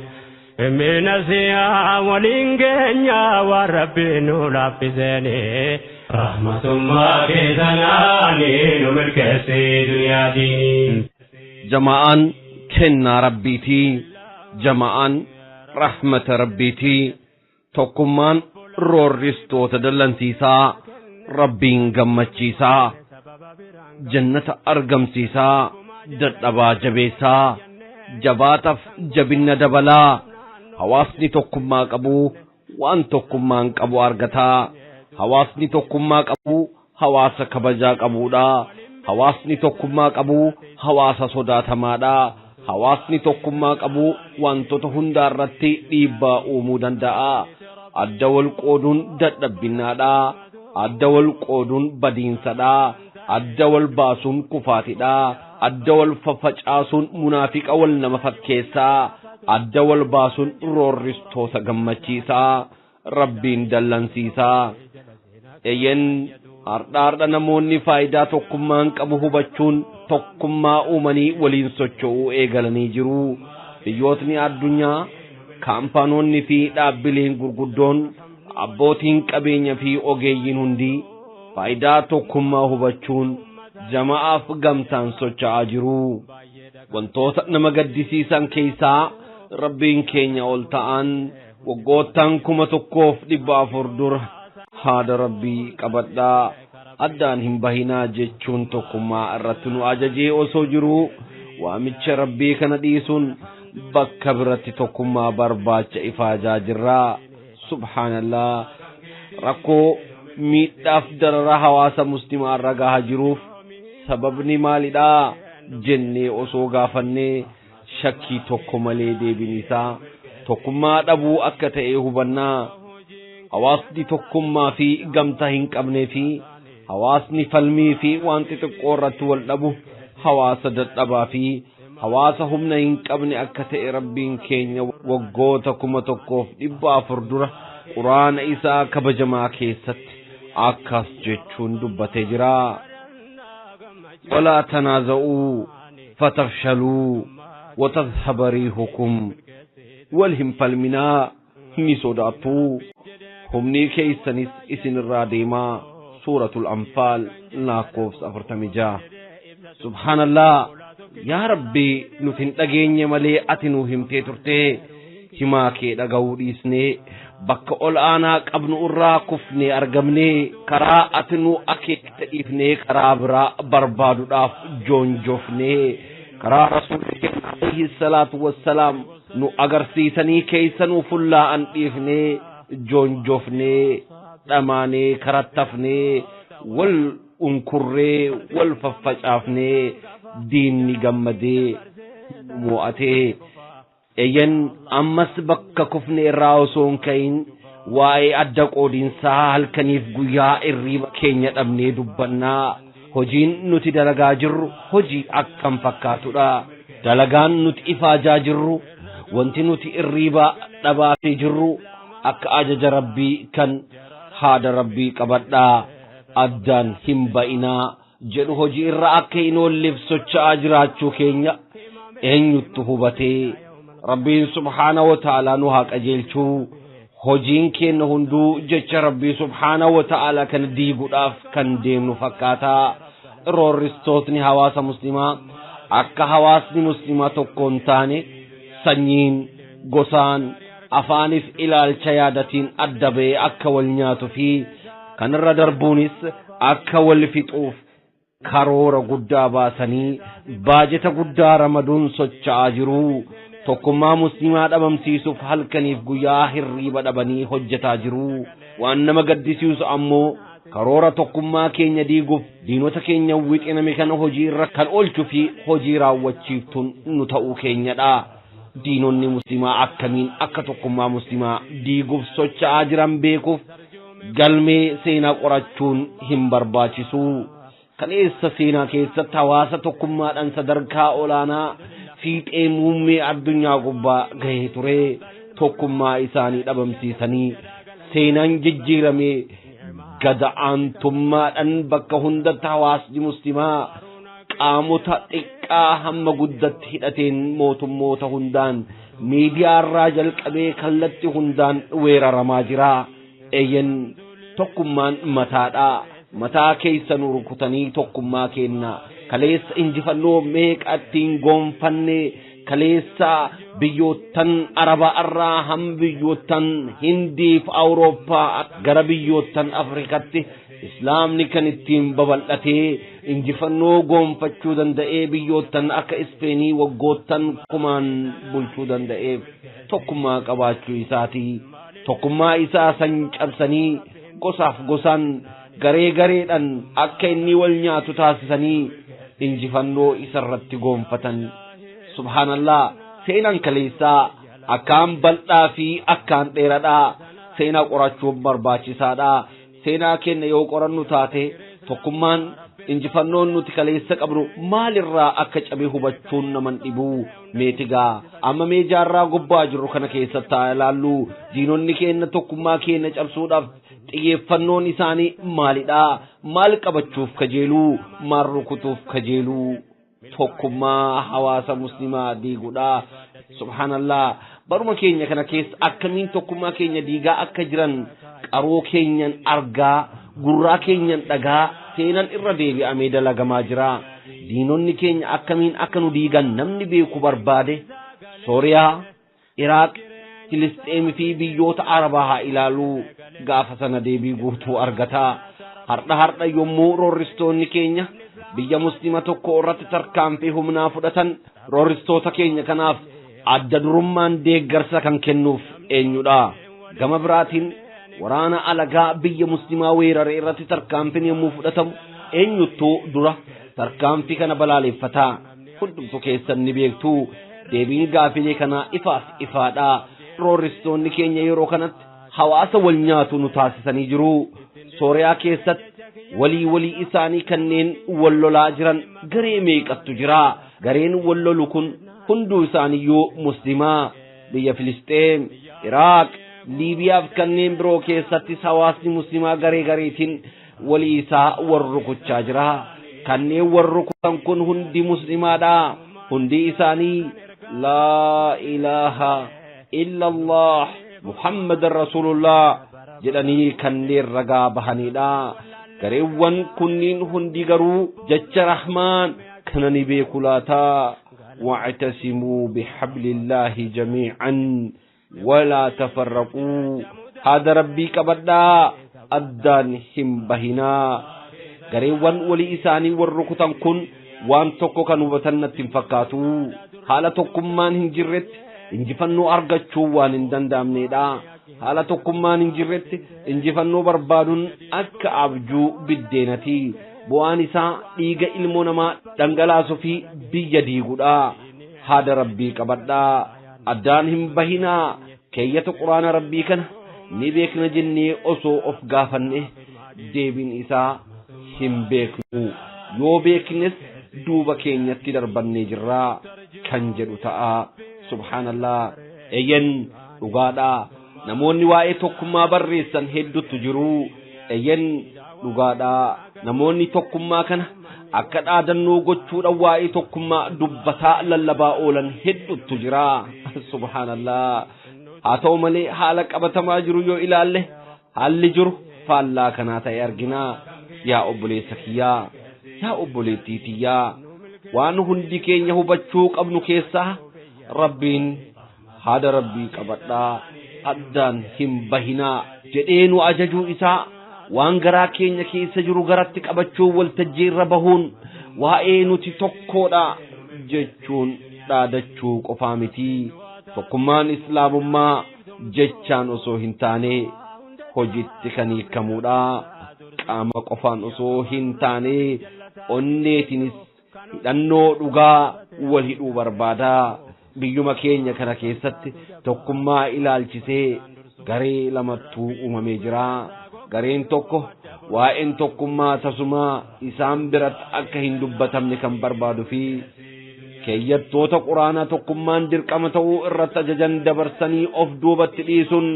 Mina siyaa waliin keenya waan rabbi nu laaffiseeni. Rahmatummaa keessanaani nu milkeessee duniyaa diinii. Jama'aan kennaa rabbiitii. Jama'aan rahmata rabbiitii. Tokkummaan roorristoota dallansiisaa. Rabbiin gammachiisaa. Jannata argamsiisaa. Dadhabaa jabeessaa. Jabaataaf jabinna dabalaa. Hawaasni tokkummaa qabu waan tokkummaan qabu argataa. Hawaasni tokkummaa qabu hawaasa kabajaa qabuudha. Hawaasni tokkummaa qabu hawaasa sodaatamaadha. Hawaasni tokkummaa qabu wantoota hundaa irratti dhiibbaa uumuu danda'a. Adda wal qooduun dadhabbinaadha. Adda wal qooduun badiinsadha. Adda wal baasuun kufaatidha. Adda wal faffacaasuun munaafiqa wal nama fakkeessaa. Adda wal baasuun roorristoota gammachiisaa. Rabbiin dallansiisaa. Eeyyen har'a namoonni faayidaa tokkummaan qabu hubachuun tokkummaa uumanii waliin socho'uu eegalanii jiru. Biyyootni addunyaa, kaampaanoonni fi dhaabbileen gurguddoon, abbootiin qabeenya fi ogeeyyiin hundi faayidaa tokkummaa hubachuun jama'aaf gamtaan socho'aa jiru. Wantoota nama gaddisiisan keessaa Rabbiin keenya ol ta'an waggoottan 1400 dura haada rabbii qabadhaa addaan hin bahinaa jechuun tokkummaa irratti nu ajajee osoo jiruu waamicha rabbii kana dhiisuun bakka biratti tokkummaa barbaacha ifaajaa jirraa. Subhaanallah. Rakkoo miidhaaf dararaa hawaasa muslimaa irra gahaa jiruuf sababni maalidhaa jennee osoo gaafannee shakkii tokko malee deebiin isaa tokkummaa dhabuu akka ta'e hubannaa. Hawaasni tokkummaa fi gamtaa hin qabnee fi hawaasni falmii fi waan xixiqqoo irratti wal dhabu hawaasa dadhabaa fi hawaasa humna hin qabne akka ta'e Rabbiin keenya waggoota 1400 dura quraana isaa kabajamaa keessatti akkas jechuun dubbatee jira. Walaa tanaaza'uu fatafshaluu watadhhaba riihukum. Wal hin falminaa ni sodaattu. Humni keessanis isinirraa deemaa. Suuratul Anfaal lakkoofsa 46. Subhaanallah. Yaa Rabbi nuti hin dhageenye malee ati nuu himtee turtee himaa kee dhaga'uu dhiisnee bakka ol aanaa qabnu irraa kufnee argamnee karaa ati nuu akeekte dhiifnee karaa biraa barbaaduudhaaf joonjofnee karaa rasuulli keenya alayhi salaatu wassalaam nu agarsiisanii keessa nuu fullaa'an dhiifnee joonjofnee dhamaanee karattafnee wal unkurree wal faffacaafnee diinni gammadee mo'atee. Eeyyan ammas bakka kufne irraa osoo hin ka'in waa'ee adda qoodiinsaa halkaniif guyyaa irriiba keenya dhabnee dubbannaa. Hojiin nuti dalagaa jirru hojii akkam fakkaatudha. Dalagaan nuti ifaajaa jirru wanti nuti irriiba dhabaatee jirru akka ajaja rabbii kan haada rabbii qabadhaa addaan hin ba'inaa jedhu hojii irra akka hin oolleef socho'aa jiraachuu keenya eenyuttu hubatee Rabbiin subhaana wa ta'aalaa nu haa qajeelchuu. Hojiin keenya hunduu jecha Rabbii subhaana wa ta'aalaa kana diiguudhaaf kan deemnu fakkaataa. Roorristootni hawaasa muslimaa akka hawaasni muslimaa tokko hin taane sanyiin, gosaan, afaaniif ilaalcha yaadatiin adda ba'ee akka wal nyaatu fi kanarra darbuunis akka wal fixuuf karoora guddaa baasanii baajeta guddaa ramaduun socho'aa jiru. Tokkummaa muslimaa dhabamsiisuuf halkaniif guyyaa hirriiba dhabanii hojjetaa jiru. Waan nama gaddisiisu ammoo karoora tokkummaa keenya diiguuf diinota keenya wixiname kana hojii irra kan oolchuu fi hojii raawwachiiftuun nu ta'uu keenyadha. Diinonni muslimaa akkamiin akka tokkummaa muslimaa diiguuf socho'aa jiran beekuuf Galmee seenaa qorachuun hin barbaachisu. Kaleessa seenaa keessatti hawaasa tokkummaadhaan sadarkaa olaanaa fiixee muummee addunyaa gubbaa gahee ture. Tokkummaa isaanii dhabamsiisanii seenaan jijjiiramee gada aantummaadhaan bakka hundatti hawaasni muslimaa qaamota xiqqaa hamma guddatti hidhateen mootummoota hundaan miidiyaarraa jalqabee kallatti hundaan weeraramaa jira. Eeyyen tokkummaan mataadha. Mataa keessa nu rukutanii tokkummaa kenna. Kaleessa injifannoo meeqa ittiin goonfanne, kaleessa biyyoottan Arabaa irraa hamma biyyoottan Hindiif Awurooppaa gara biyyoottan Afrikaatti Islaamni kan ittiin babal'atee injifannoo goonfachuu danda'ee biyyoottan akka Ispeenii waggoottan kumaan bulchuu danda'eef tokkummaa qabaachuu isaati. Tokkummaa isaa san cabsanii gosaaf gosaan garee gareedhaan akka inni wal nyaatu taasisanii injifannoo isarratti goonfatan. Subhaanallah, seenaan kaleessaa akkaan bal'aa fi akkaan dheeraadha. Seenaa qorachuun barbaachisaadha. Seenaa keenya yoo qorannu taate tokkummaan injifannoon nuti kaleessa qabnu maalirraa akka cabe hubachuun naman dhibu. Meetigaa amma mee jaarraa gubbaa jirru kana keessatti haa ilaallu. Diinonni keenya tokkummaa keenya cabsuudhaaf xiyyeeffannoon isaanii maalidha? Maal qabachuuf kajeeluu? Maal rukutuuf kajeeluu? Tokkummaa hawaasa muslimaa diiguudha. Subhaanallah, baruma keenya kana keessa akkamiin tokkummaa keenya diigaa akka jiran qaroo keenyan argaa, gurraa keenyan dhagaa, seenan irra deebi'amee dalagamaa jira. Diinonni keenya akkamiin akka nu diigan namni beeku barbaade Sooriyaa, Iraaq, Filisxeemii fi biyyoota Arabaa haa ilaalu. Gaafa sana deebii guutuu argata. Har'a yommuu roorristoonni keenya biyya muslima tokko irratti tarkaanfii humnaa fudhatan, roorristoota keenya kanaaf adda durummaan deeggarsa kan kennuuf eenyudha? Gama biraatiin waraana alagaa biyya muslimaa weerare irratti tarkaanfiin yommuu fudhatamu eenyuttuu dura tarkaanfii kana balaaleffata? Hundumtu keessan ni beektu. Deebiin gaafilee kanaa ifaaf ifaadha. Roorristoonni keenya yeroo kanatti hawaasa wal nyaatu nu taasisanii jiru. Sooriyaa keessatti walii walii isaanii kanneen wal lolaa jiran garee meeqattu jira? Gareen wal lolu kun hunduu isaaniiyyuu muslimaa. Biyya Filisxeem, Iraaq, Liibiyaaf kanneen biroo keessattis hawaasni muslimaa garee gareetiin walii isaa wal rukuchaa jira. Kanneen wal rukutan kun hundi muslimaadha. Hundi isaanii laa ilaaha illallah Muhammadan Rasulullah jedhanii kanneen ragaa bahanidha. Gareewwan kunniin hundi garuu jecha Rahmaan kana ni beeku laata? Wa'tasimuu bihablillahi jamii'an walaa tafarraquu. Haada rabbii qabadhaa, addaan hin bahinaa. Gareewwan walii isaanii wal rukutan kun waan tokko kan hubatan natti hin fakkaatu. Haala tokkummaan hin jirretti injifannoo argachuu waan hin danda'amnedha. Haala tokkummaan hin jirretti injifannoo barbaaduun akka abjuu biddeenati. Bu'aan isaa dhiiga ilmoo namaa dhangalaasuu fi biyya diiguudha. Haada rabbii qabadhaa, addaan hin bahinaa. Keeyyata quraana rabbii kana ni beekna jennee osoo of gaafanne deebiin isaa hin beeknu. Yoo beeknes duuba keenyatti darbannee jirra kan jedhu ta'a. Subhaanallah, eeyyen dhugaadha. Namoonni waa'ee tokkummaa barreessan hedduutu jiru. Eeyyen dhugaadha. Namoonni tokkummaa kana akka dhaadannoo gochuudhaan waa'ee tokkummaa dubbataa lallabaa oolan hedduutu jira. Subhaanallah. Haa ta'u malee haala qabatamaa jiru yoo ilaalle haalli jiru faallaa kanaa ta'e argina. Yaa obboleessa kiyyaa, yaa obboleettii tiyyaa, waan hundi keenya hubachuu qabnu keessaa Rabbiin haada rabbii qabadhaa, addaan hin bahinaa jedhee nu ajajuu isaa waan garaa keenya keessa jiru garatti qabachuu waltajjii irra bahuun waa'ee nuti tokkodha jechuun dhaadachuu qofaa miti. Tokkummaan islaamummaa jechaan osoo hin taane hojiitti kan hiikamuudha. Qaama qofaan osoo hin taane onneetinis hidhannoo dhugaa wal hidhuu barbaada. Biyyuma keenya kana keessatti tokkummaa ilaalchisee garee lamattuu uumamee jira. Gareen tokko waa'een tokkummaa tasumaa isaan biratti akka hin dubbatamne kan barbaadu fi keeyyattoota quraanaa tokkummaan dirqama ta'uu irratti ajajan dabarsanii of duubatti dhiisuun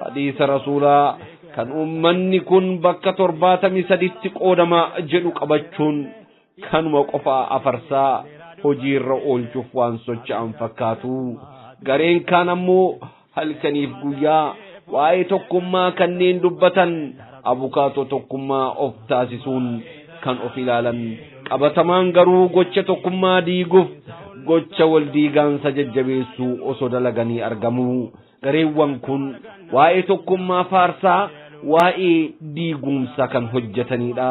hadiisa rasuulaa kan uummanni kun bakka 73tti qoodama jedhu qabachuun kanuma qofaa afarsaa hojiirra oolchuuf waan socho'an fakkaatu. Gareen kaan ammoo halkaniif guyyaa waa'ee tokkummaa kanneen dubbatan abukaatoo tokkummaa of taasisuun kan of ilaalan qabatamaan garuu gocha tokkummaa diiguuf gocha wal diigaansa jajjabeessuu osoo dalaganii argamu. Gareewwan kun waa'ee tokkummaa faarsaa waa'ee diigumsa kan hojjetanidha.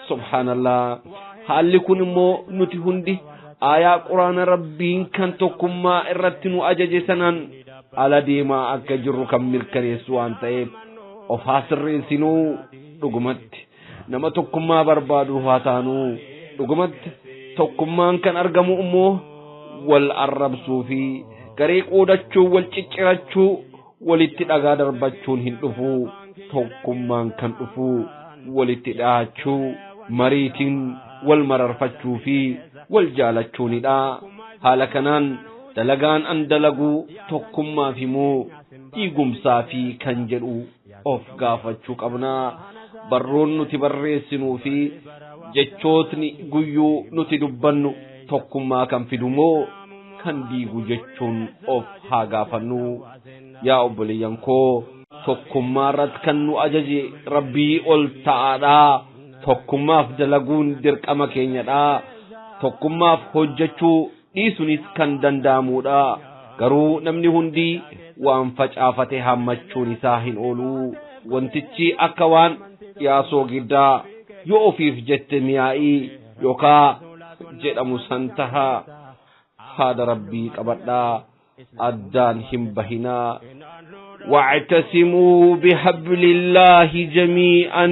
Subhaanallah. Haalli kun immoo nuti hundi aayaa quraana rabbiin kan tokkummaa irratti nu ajaje sanaan ala deemaa akka jirru kan mirkaneessu waan ta'eef of haa sirreessinuu. Dhugumatti nama tokkummaa barbaadu haa taanuu. Dhugumatti tokkummaan kan argamu immoo wal arrabsuu fi garee qoodachuu, wal ciccirachuu, walitti dhagaa darbachuun hin dhufu. Tokkummaan kan dhufu walitti dhaachuu, mariitiin wal mararfachuu fi wal jaalachuunidha. Haala kanaan dalagaan an dalaguu tokkummaaf immoo diigumsaa fi kan jedhu of gaafachuu qabna. Barroon nuti barreessinuu fi jechootni guyyuu nuti dubbannu tokkummaa kan fidu moo kan diigu jechuun of haa gaafannu. Yaa obboleeyyan koo, tokkummaa irratti kan nu ajaje rabbii ol ta'aadha. Tokkummaaf dalaguun dirqama keenyadha. Tokkummaaf hojjechuu dhiisuunis kan danda'amudha. Garuu namni hundi waan facaafate hammachuun isaa hin oolu. Wantichi akka waan yaasoo giddaa yoo ofiif jette mi'aa'ii yookaa jedhamu san taha. Haada rabbii qabadhaa, addaan hin bahinaa. واعتصموا بحبل الله جميعا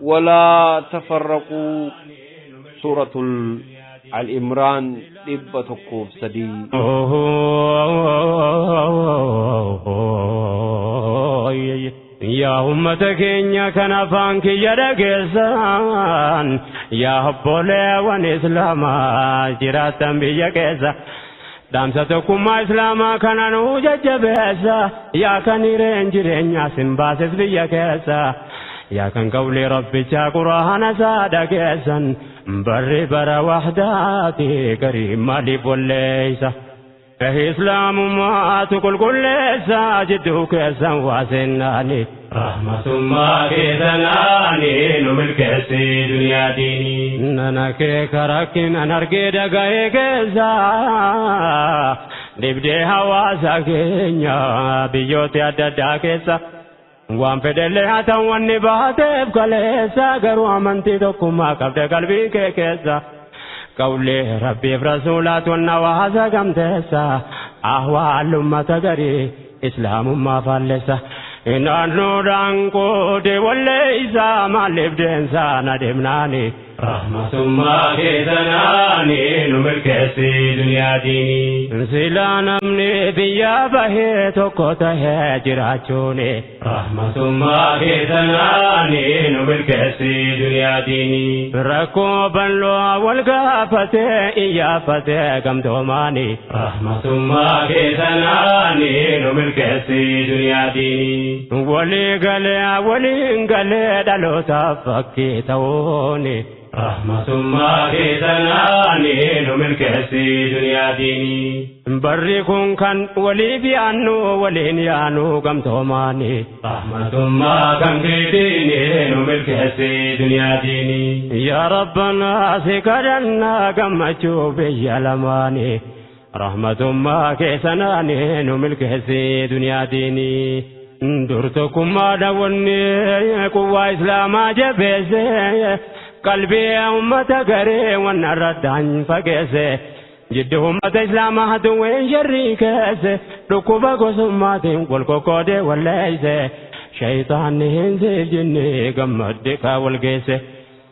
ولا تفرقوا. سورة العمران 103. Yaa ummata keenya kan afaan kiyya dhageessan, yaa obboleewwan islaamaa jiraatan biyya keessa, dhaamsa tokkummaa islaamaa kana nuu jajjabeessa, yaa kan hireen jireenyaa sin baases biyya keessa, yaa kan qawlii rabbichaa quraana isaa dhageessan, barri bara wahdaati garii maaliif walleeysa? Islaamummaatu qulqulleessa jidduu keessan waa seennaani. Rahmatummaa keessanaani nu milkeessi duniyaa diinii. Nana kee karakkinan argee dhaga'ee keessa dhibdee hawaasa keenya biyyoota adda addaa keessa. Waan fedhellee haa ta'u wanni baateef kaleessa, garuu amantii tokkummaa qabda qalbii kee keessa. Qawlee rabbiif rasuulaatu wanna hawaasa gamteessa, ahwaal ummata garii islaamummaa faallessa. Naannoodhaan qoode walleeysa maaliif deensa na deemnaani. Rahmatummaa keessanaani nu milkeessi duniyaa diinii. Silaa namni biyya bahee tokko tahee jiraachuuni. Rahmatummaa keessanaani nu milkeessi duniyaa diinii. Rakkoo bal'oo wal gaafatee iyyafatee gamtoomaani. Rahmatummaa keessanaani nu milkeessi duniyaa diinii. Walii galee waliin galee dhalootaaf fakkii ta'uuni. Rahmatummaa keessanaani nu milkeessi duniyaa diinii. Barri kun kan waliif yaannu waliin yaanu gamtoomaani. Rahmatummaa kan keetiini nu milkeessi duniyaa diinii. Yaa Rabbanaa si kadhannaa gammachuu biyya lamaani. Rahmatummaa keessanaani nu milkeessi duniyaa diinii. Dur tokkummaa daawwanni quwwaa islaamaa jabeesse. Qalbii ummata garee wanna irratti fageesse. Jiddu ummata islaamaa haduwween sharrii keesse. Dhukkuba gosummaatiin wal qoqqoodee walleeyse. Shayitaanni hin siif jinni gammadde kaa wal geesse.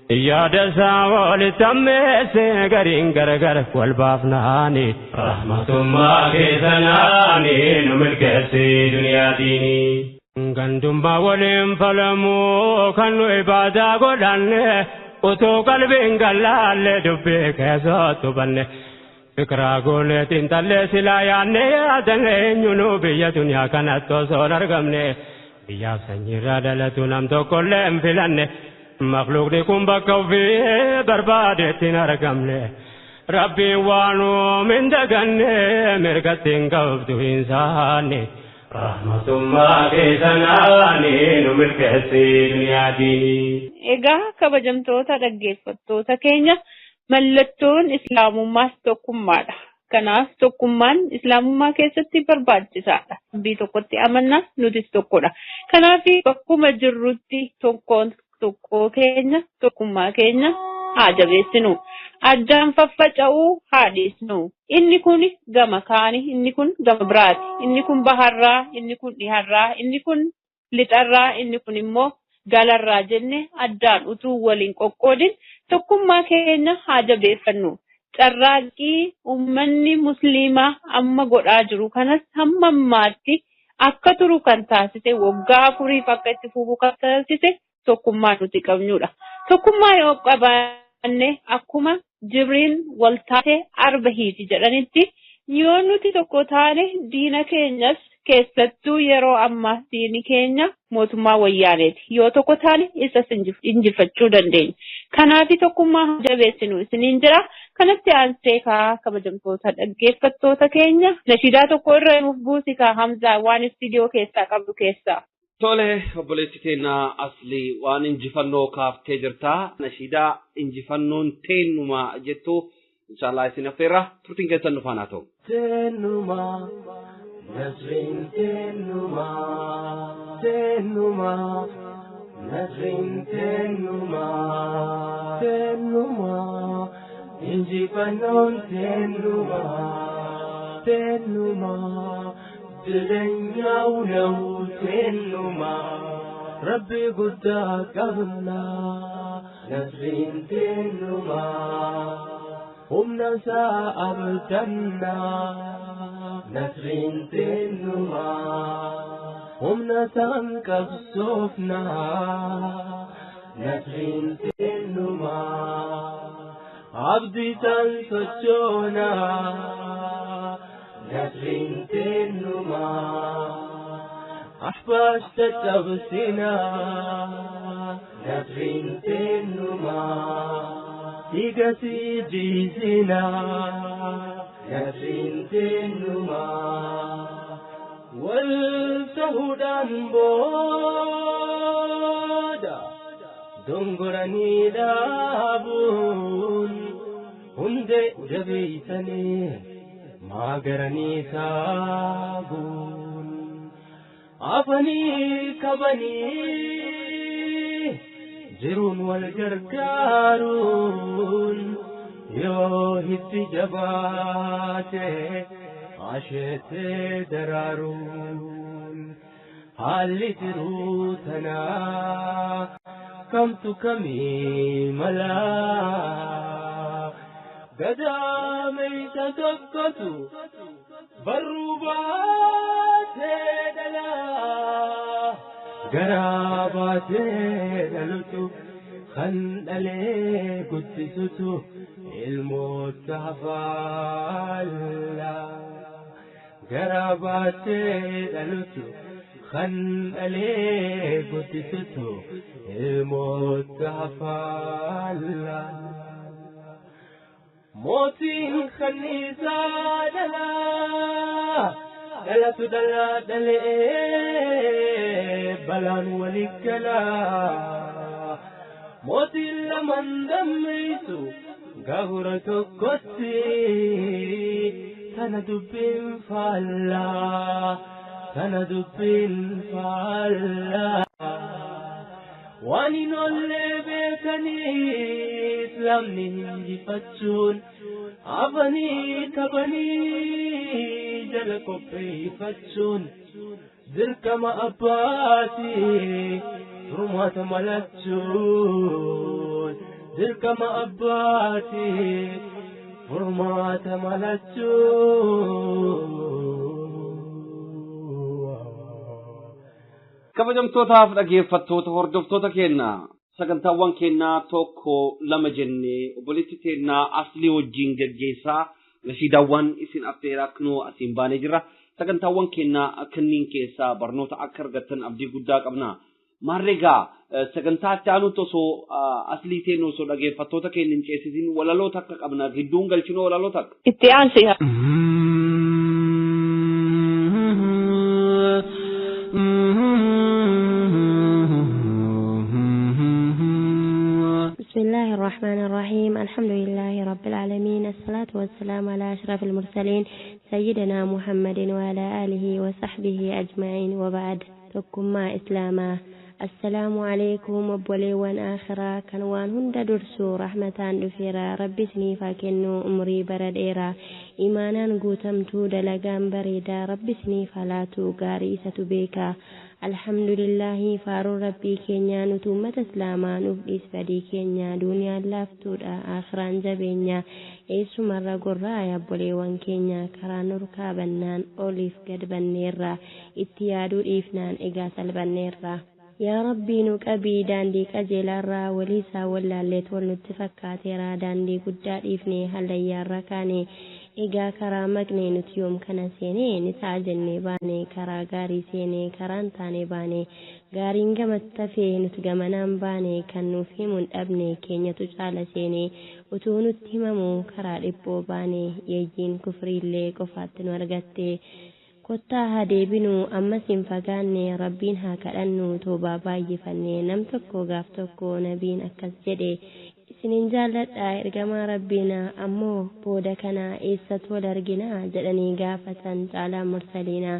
Yaada isaa walitti ammeesse gariin gargar wal baafnaani. Rahmatummaa keessanaani nu milkeessi duniyaa diinii. Gandummaa waliin falamuu kan nu ibaadaa godhanne utuu qalbiin gallaalle dubbii keessattu banne. Fikiraa gooneetiin tallee silaa yaanne yaadanne eenyunuu biyya duniyaa kanatti osoo hin argamne. Biyyaaf sanyiirraa dhalatu nam tokkollee hin filanne. Makluuqni kun bakka ofii barbaadetti hin argamne. Rabbiin waan uume hin daganne mirgatti hin qabdu hin saanne. Rahmatummaa keessanaanii nu milkeessi duniyaa diinii. Egaa kabajamtoota dhaggeeffattoota keenya mallattoon islaamummaas tokkummaadha. Kanaaf tokkummaan islaamummaa keessatti barbaachisaadha. Rabbii tokkotti amanna nutis tokkodha. Kanaaf bakkuma jirrutti tokkoon tokkoo keenya tokkummaa keenya haa jabeessinu. Addaan faffaca'uu haa dhiisnu. Inni kun gama kaani, inni kun gama biraati. Inni kun baharraa, inni kun dhiharraa, inni kun lixarraa, inni kun immoo galarraa jenne addaan utuu waliin qoqqoodin tokkummaa keenya haa jabeeffannu. Carraaqqii uummanni musliimaa amma godhaa jiru kanas hamma ammaatti akka turu kan taasise waggaa 4 akka itti fufu kan taasise tokkummaa nuti qabnudha. Tokkummaa yoo qabaanne akkuma Jibriin wal taate arba hiiti jedhanitti yoo nuti tokko taane diina keenyas keessattuu yeroo ammaa diini keenya mootummaa wayyaaneeti. Yoo tokko taane isas injifachuu dandeenya. Kanaaf tokkummaa jabeessinu isiniin jira. Kanatti aansee kaa kabajamtoota dhaggeeffattoota keenya nashiidaa tokko irra nuuf buusi kaa Hamzaa waan istiidiyoo keessaa qabdu keessaa. Tole obboleessi keenya Aslii waan injifannoo kaaftee jirta. Nashiidaa injifannoon teenyuma jettu inshallah isin affeerra turtiin keessan nu faana ta'u. Teenyuma nasriin teenyuma teenyuma nasriin teenyuma teenyuma injifannoon teenyuma teenyuma. Jireenyaa teenyuma rabbi guddaa qabna nasriin teenyuma humna isaa abdanna nasriin teenyuma humna isaan qabsoofna nasriin teenyuma abdii isaan sochoona. Nasriin teenyuma ahbaash taccabsina nasriin teenyuma dhiiga sii jiisina nasriin teenyuma wal tahuudhaan booda dongoranii dhaabuun hundee jabeeysanii. Maagaranii saabuun afanii kabanii jiruun wal gargaaruun yoo itti jabaate asheetee daraaruun haalli jiruu tanaa kamtu kamii malaa. Gadameessa tokkotu barruu baatee dhalaa garaa baatee dhalutu kan dhalee guddisutu ilmoota hafaalla. Garaa baatee dhalutu kan dhalee guddisutu ilmoota hafaalla. Mootiin kanniisaa dhalaa dhalatu dhalaa dhalee balaan waliin galaa. Mootiin lamaan dammeessu gaafura tokkotti tana dubbiin faallaa tana dubbiin faallaa. Waan hin oolle beekanii islaamni injifachuun afanii kabanii jala qopheeffachuun dirqama abbaatii furmaata malachuun dirqama abbaatii furmaata malachuun. Kabajamtootaaf dhaggeeffattoota hordoftoota keenya sagantaawwan keenyaa tokko lama jennee obboleettii teennaa Aslii wajjin geggeessaa nashiidaawwan isin affeeraa kunoo asiin baanee jirra. Sagantaawwan keenyaa kanneen keessaa barnoota akka argattan abdii guddaa qabna. Maarreegaa sagantaa itti aanutti osoo Aslii teennu osoo dhaggeeffattoota keenya hin ceesisin walaloota akka qabna gidduun galchinoo walaloota akka. Itti aansi. بسم الله الرحمن الرحيم. الحمد لله رب العالمين، الصلاة والسلام على أشرف المرسلين سيدنا محمد وعلى آله وصحبه أجمعين، وبعد. تكما إسلاما. السلام عليكم وبوليوان آخرا كان وان هند درسو رحمتان دفيرا ربي سنيفا كنو أمري برد إيرا إيمانا قوتمتو دلقان بريدا ربي سنيفا لاتو غاري ستبيكا. الحمد لله فارو ربي كينيا نتومة إسلاما نفديس بدي كينيا دنيا لافتودا آخران جبينيا إيسو مرة قرى يا بوليوان كينيا كرا نركا بنان أوليف قد بنيرا اتيادو إفنان إغاث البنيرا. يا ربي نقبي داندي قجلارا وليسا ولا ليت ونتفكاتيرا داندي قدا إفني هليا ركاني egaa karaa maqnee nuti yoom kana seenee ni ta'a jennee baane karaa gaarii seenee karaan taane baane gaariin gamatti tafee nuti gamanaan baane kan nuuf himuun dhabne keenyatu caala seenee utuu nutti himamu karaa dhiphoo baane yeeyyiin kufriillee qofaatti nu argatte. Kottaa haa deebinu ammas hin fagaanne rabbiin haa kadhannu toobaa baay'ifanne nam tokko gaaf tokko nabiin akkas jedhe isinin jaalladha ergamaa rabbiina ammoo booda kana eessatti wal argina jedhanii gaafatan caalaa mursaliina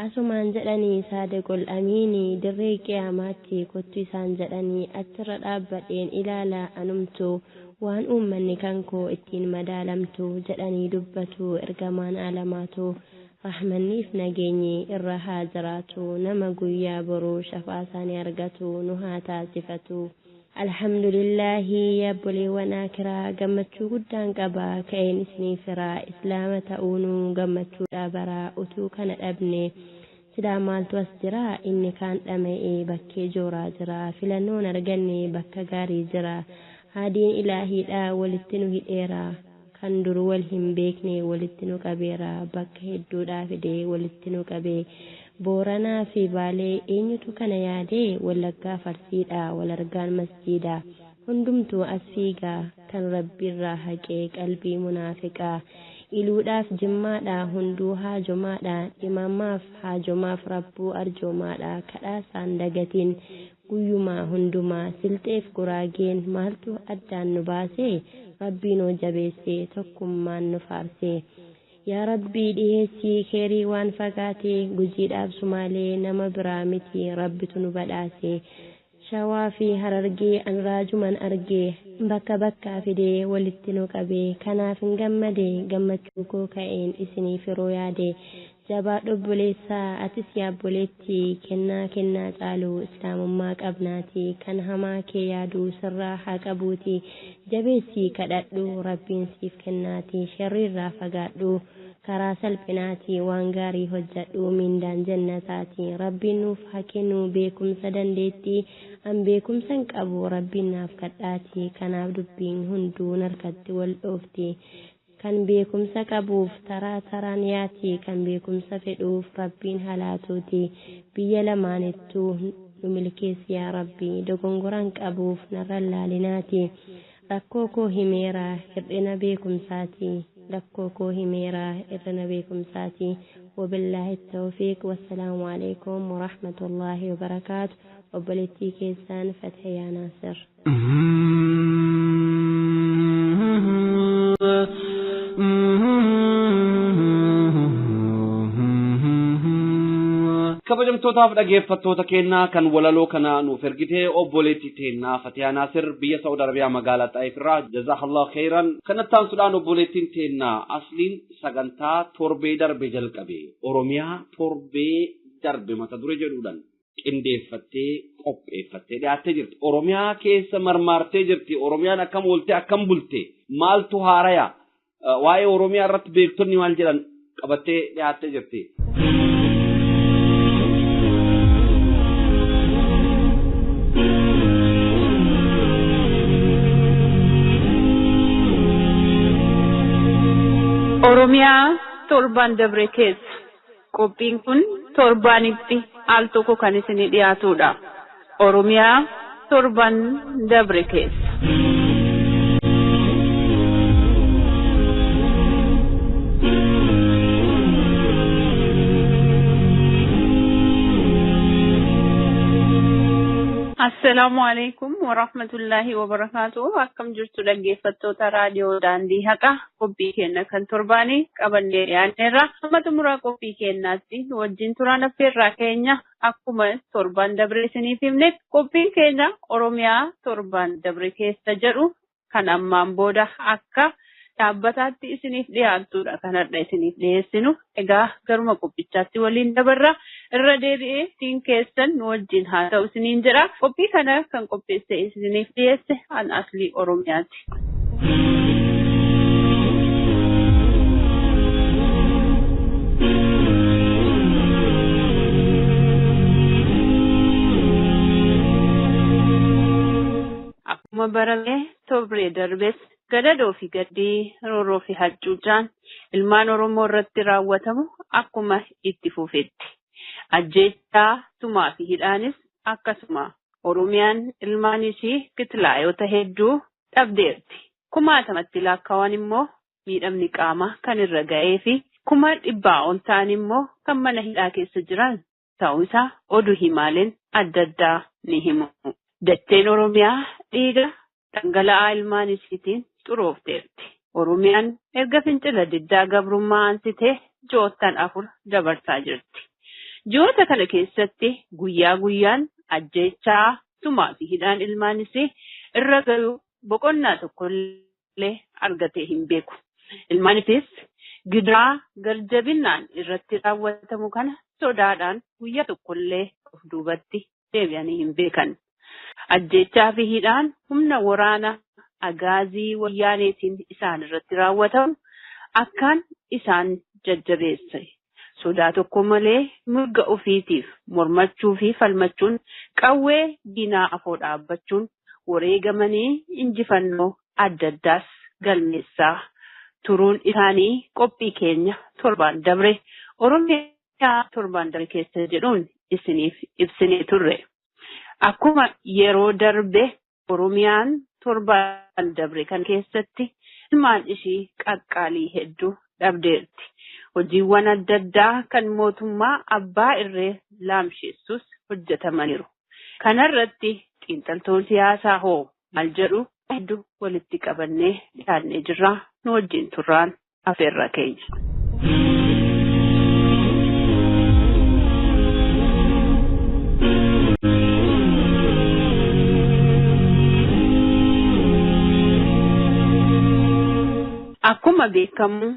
asumaan jedhanii saadiqul amiini dirree qiyaamaatti kottu isaan jedhanii achirra dhaabbadheen ilaala anumtu waan uummanni kan koo ittiin madaalamtu jedhanii dubbatu ergamaan alamaatu. Rahmanniif nageenyi irra haa jiraatu nama guyyaa boruu shafaa isaanii argatu nu haa taasifatu. Alhamdulillahi yaabboleewwan akiraa gammachuu guddaan qaba ka'een isinii firaa islaama ta'uunuu gammachuudha baraa utuu kana dhabne silaa maaltu as jira inni kaan dhama'ee bakkee jooraa jira filannoon arganne bakka gaarii jira haadiin ilaahiidha walitti nu hidheera. Kan dur wal hin beekne walitti nu qabeera bakka hedduudhaa fidee walitti nu qabee Booranaa fi Baalee eenyutu kana yaadee Wallaggaa Farsiidha wal argaan masjiida hundumtuu as fiigaa kan rabbiirraa haqee qalbii munaafiqaa iluudhaaf jimmaadha hunduu haajomaadha dhimamaaf haajomaaf rabbuu arjoomaadha kadhaasaan dagatiin guyyumaa hundumaa silxeef guraageen maaltu addaan nu baasee rabbiin hoo jabeessee tokkummaan nu faarsee. Yaa rabbii dhiheessii keerii waan fagaatee gujiidhaaf sumaalee nama biraa miti rabbitu nu badhaase. Shawaa fi harargee anraajuman argee bakka bakkaa fidee walitti nu qabee kanaaf hin gammade gammachuu koo ka'een isiniif yeroo yaade. Jabaa obboleessaa atis yaabboleetti kennaa kennaa caalu islaamummaa qabnaati kan hamaa kee yaadu sirraa haa qabuuti jabeessii kadhadhu rabbiin siif kennaati sharriirraa fagaadhu karaa salphinaati waan gaarii hojjedhu miindaan jannataati rabbiin nuuf haa kennu beekumsa dandeettii an beekumsa hin qabu rabbiin naaf kadhaati kanaaf dubbiin hunduu narkatti wal dhoofti. Kan beekumsa qabuuf taraa taraan yaati kan beekumsa fedhuuf rabbiin halaatuuti biyya lamaanittuu nu milkeessi yaa rabbi dogongoraan qabuuf narra laalinaati rakkoo koo himeera hir'ina beekumsaati rakkoo koo himeera hir'ina beekumsaati wabillaahi tawfiiq wassalaamu alaikum warahmatullaahi wabarakaatu obboleettii keessaan Fathiyaa Naasir. Kabajamtootaaf dhaggeeffattoota keenyaa kan walaloo kana nuuf ergite obboleettii teennaa Fatiyaa Naasir biyya Saa'ud Arabiyaa magaalaa Xaayif irraa jazakallahu khairan. Kanatti aansuudhaan obboleettiin teennaa Asliin sagantaa torbee darbe jalqabe Oromiyaa torbee darbe mata duree jedhuudhaan qindeeffattee qopheeffattee dhiyaattee jirti. Oromiyaa keessa marmaartee jirti. Oromiyaan akkam oolte akkam bulte maaltu haaraya waa'ee Oromiyaa irratti beektonni maal jedhan qabattee dhiyaattee jirti. Oromiyaa torban dabre keessa qophiin kun torbaanitti al tokko kan isinii dhiyaatudha. Oromiyaa torban dabre keessa. Assalaamu alaikum warahmatullahi wabarakaatuh. Akkam jirtu dhaggeeffattoota raadiyoo daandii haqaa qophii keenya kan torbaanii qabannee dhiyaanneerra. Amma xumuraa qophii keenyaatti nu wajjin turaan affeerraa keenya akkuma torban dabre isiniif himne qophiin keenya Oromiyaa torban dabre keessa jedhu kan ammaan booda akka dhaabbataatti isiniif dhiyaatudha. Kanarra isiniif dhiyeessinu egaa garuma qophichaatti waliin dabarra irra deebi'ee tiin keessan nu wajjin haa ta'u isiniin jedha. Qophii kana kan qopheesse isiniif dhiyeesse an Aslii Oromiyaati. Akkuma barame torbee darbes gadadoo fi gaddii roorroo fi hacuuccaan ilmaan Oromoo irratti raawwatamu akkuma itti fufetti. Ajjeechaa tumaa fi hidhaanis akkasuma Oromiyaan ilmaan ishii kitlaayota hedduu dhabdeerti. Kumaatamatti lakkaawwan immoo miidhamni qaamaa kan irra ga'ee fi 100,000 ol ta'an immoo kan mana hidhaa keessa jiran ta'uu isaa oduu himaaleen adda addaa ni himu. Dacheen Oromiyaa dhiiga dhangala'aa ilmaan ishiitiin xuroofteerti. Oromiyaan erga fincila diddaa gabrummaa ansitee ji'oottan 4 dabarsaa jirti. Ji'oota kana keessatti guyyaa guyyaan ajjeechaa tumaa fi hidhaan ilmaan ishii irra gahu boqonnaa tokkollee argatee hin beeku. Ilmaan ishees gidiraa garjabinnaan irratti raawwatamu kana sodaadhaan guyyaa tokkollee of duubatti deebi'anii hin beekan. Ajjeechaa fi hidhaan humna waraana agaazii wayyaaneetiin isaan irratti raawwatamu akkaan isaan jajjabeesse. Sodaa tokko malee mirga ofiitiif mormachuu fi falmachuun qawwee diinaa afoo dhaabbachuun wareegamanii injifannoo adda addaas galmeessaa turuun isaanii qophii keenya torbaan dabre Oromiyaa torbaan dabre keessa jedhuun isiniif ibsinee turre. Akkuma yeroo darbe Oromiyaan torbaan dabre kan keessatti ilmaan ishii qaqqaalii hedduu dhabdeerti. Hojiiwwan adda addaa kan mootummaa abbaa irree laamsheessus hojjetamaniiru. Kanarratti xiinxaltoon siyaasaa hoo maal jedhu hedduu walitti qabannee dhiyaannee jirra. Nu wajjin turraan afeerra keenya. Akkuma beekamu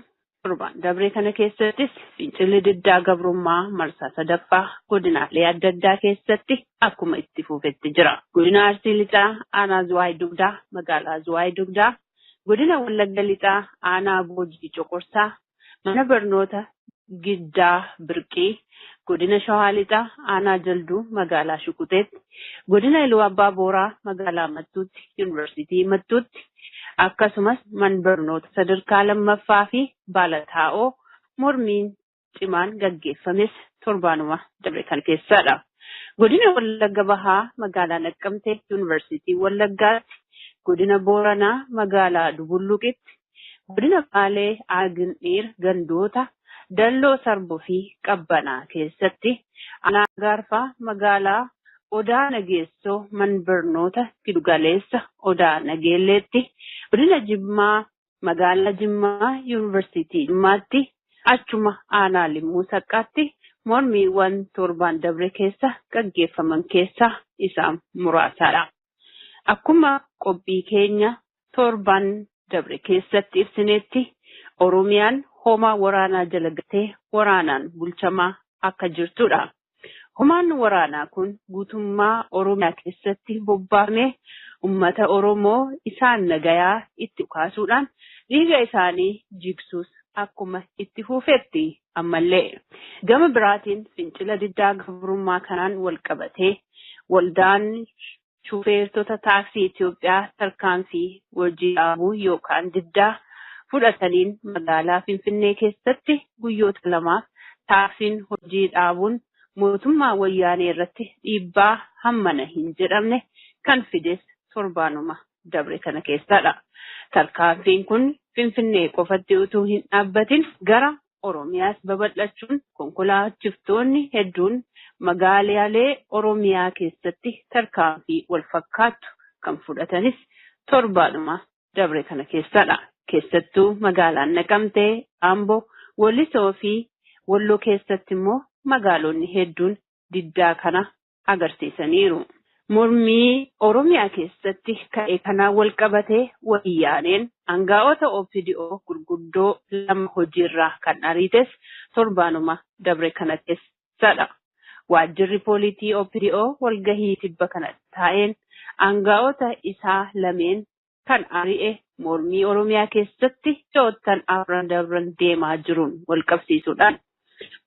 torbaan dabree kana keessattis fincilli diddaa gabrummaa marsaa sadaffaa godinaalee adda addaa keessatti akkuma itti fufetti jira. Godina Arsii Lixaa aanaa Zuwaay Dugdaa magaalaa Zuwaay Dugdaa, godina Wallagga Lixaa aanaa Boojii Coqorsaa mana barnoota Giddaa Birqii, godina Shawaa Lixaa aanaa Jalduu magaalaa Shukuteetti, godina Iluu Abbaa Booraa magaalaa Mattuutti yuunivarsiitii Mattuutti akkasumas man barnoota sadarkaa lammaffaa fi Baalataa'oo mormiin cimaan gaggeeffames torbaanuma dabre kan keessadha. Godina Wallagga Bahaa magaalaa Naqqamtee yuunivarsiitii Wallaggaatti, godina Booranaa magaalaa Dubulluqitti, godina Baalee Aagindhiir gandoota Dalloo Sarboo fi Qabbanaa keessatti, aanaa Gaarfaa magaalaa Odaa Nageessoo man barnoota giddugaleessa Odaa Nageelleetti, godina Jimmaa magaalaa Jimmaa yuunivarsiitii Jimmaatti, achuma aanaa Limmuu Saqqaatti mormiiwwan torbaan dabre keessa gaggeeffaman keessaa isaan muraasadha. Akkuma qophii keenya torbaan dabre keessatti ibsinetti Oromiyaan homaa waraanaa jala gatee waraanaan bulchamaa akka jirtudha. Homaan waraanaa kun guutummaa Oromiyaa keessatti bobbaafamee uummata Oromoo isaan nagayaa itti kaasuudhaan dhiiga isaanii jigsuus akkuma itti fufetti ammallee. Gama biraatiin fincila diddaa gabrummaa kanaan wal qabatee waldaan shufeertota taaksii Itoophiyaa tarkaanfii hojii dhaabuu yookaan diddaa fudhataniin magaalaa Finfinnee keessatti guyyoota lamaaf taaksiin hojii dhaabuun mootummaa wayyaanee irratti dhiibbaa hammana hin jedhamne kan fides torbaanuma dabre kana keessadha. Tarkaanfiin kun Finfinnee qofatti utuu hin dhaabbatin gara Oromiyaas babal'achuun konkolaachiftoonni hedduun magaalaalee Oromiyaa keessatti tarkaanfii wal fakkaattu kan fudhatanis torbaanuma dabre kana keessadha. Keessattuu magaalaan Naqamtee, Amboo, Wallisoo fi Walloo keessatti immoo magaalonni hedduun diddaa kana agarsiisaniiru. Mormii Oromiyaa keessatti ka'e kanaan wal qabatee wayyaaneen aangaa'ota OPDO gurguddoo lama hojiirraa kan ariites torbaanuma dabre kana keessadha. Waajjirri poolisii OPDO walgahii tibba kana taa'een aangaa'ota isaa lameen kan ari'e mormii Oromiyaa keessatti to'attan afran dabran deemaa jiruun wal qabsiisuudhaan.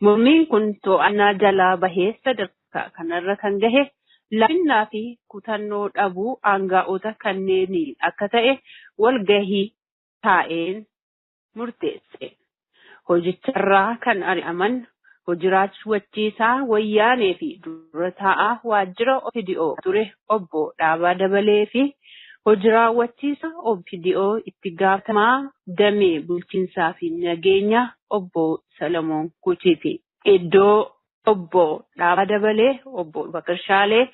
Mormiin kun to'annaa jalaa bahee sadarkaa kanarra kan gahe laafinnaa fi kutannoo dhabuu aangaa'ota kanneeniin akka ta'e walgahii taa'een murteesse. Hojicharraa kan ari'aman hojii raawwachiisaa wayyaanee fi dura taa'aa waajjira OPDO ture obbo Dhaabaa Dabalee fi hojii raawwachiisaa OPDO itti gaafatamaa damee bulchiinsaa fi nageenya obbo Salamoon Kuchiiti. Iddoo obbo Dhaabaa Dabalee, obbo Bakar Shaalee,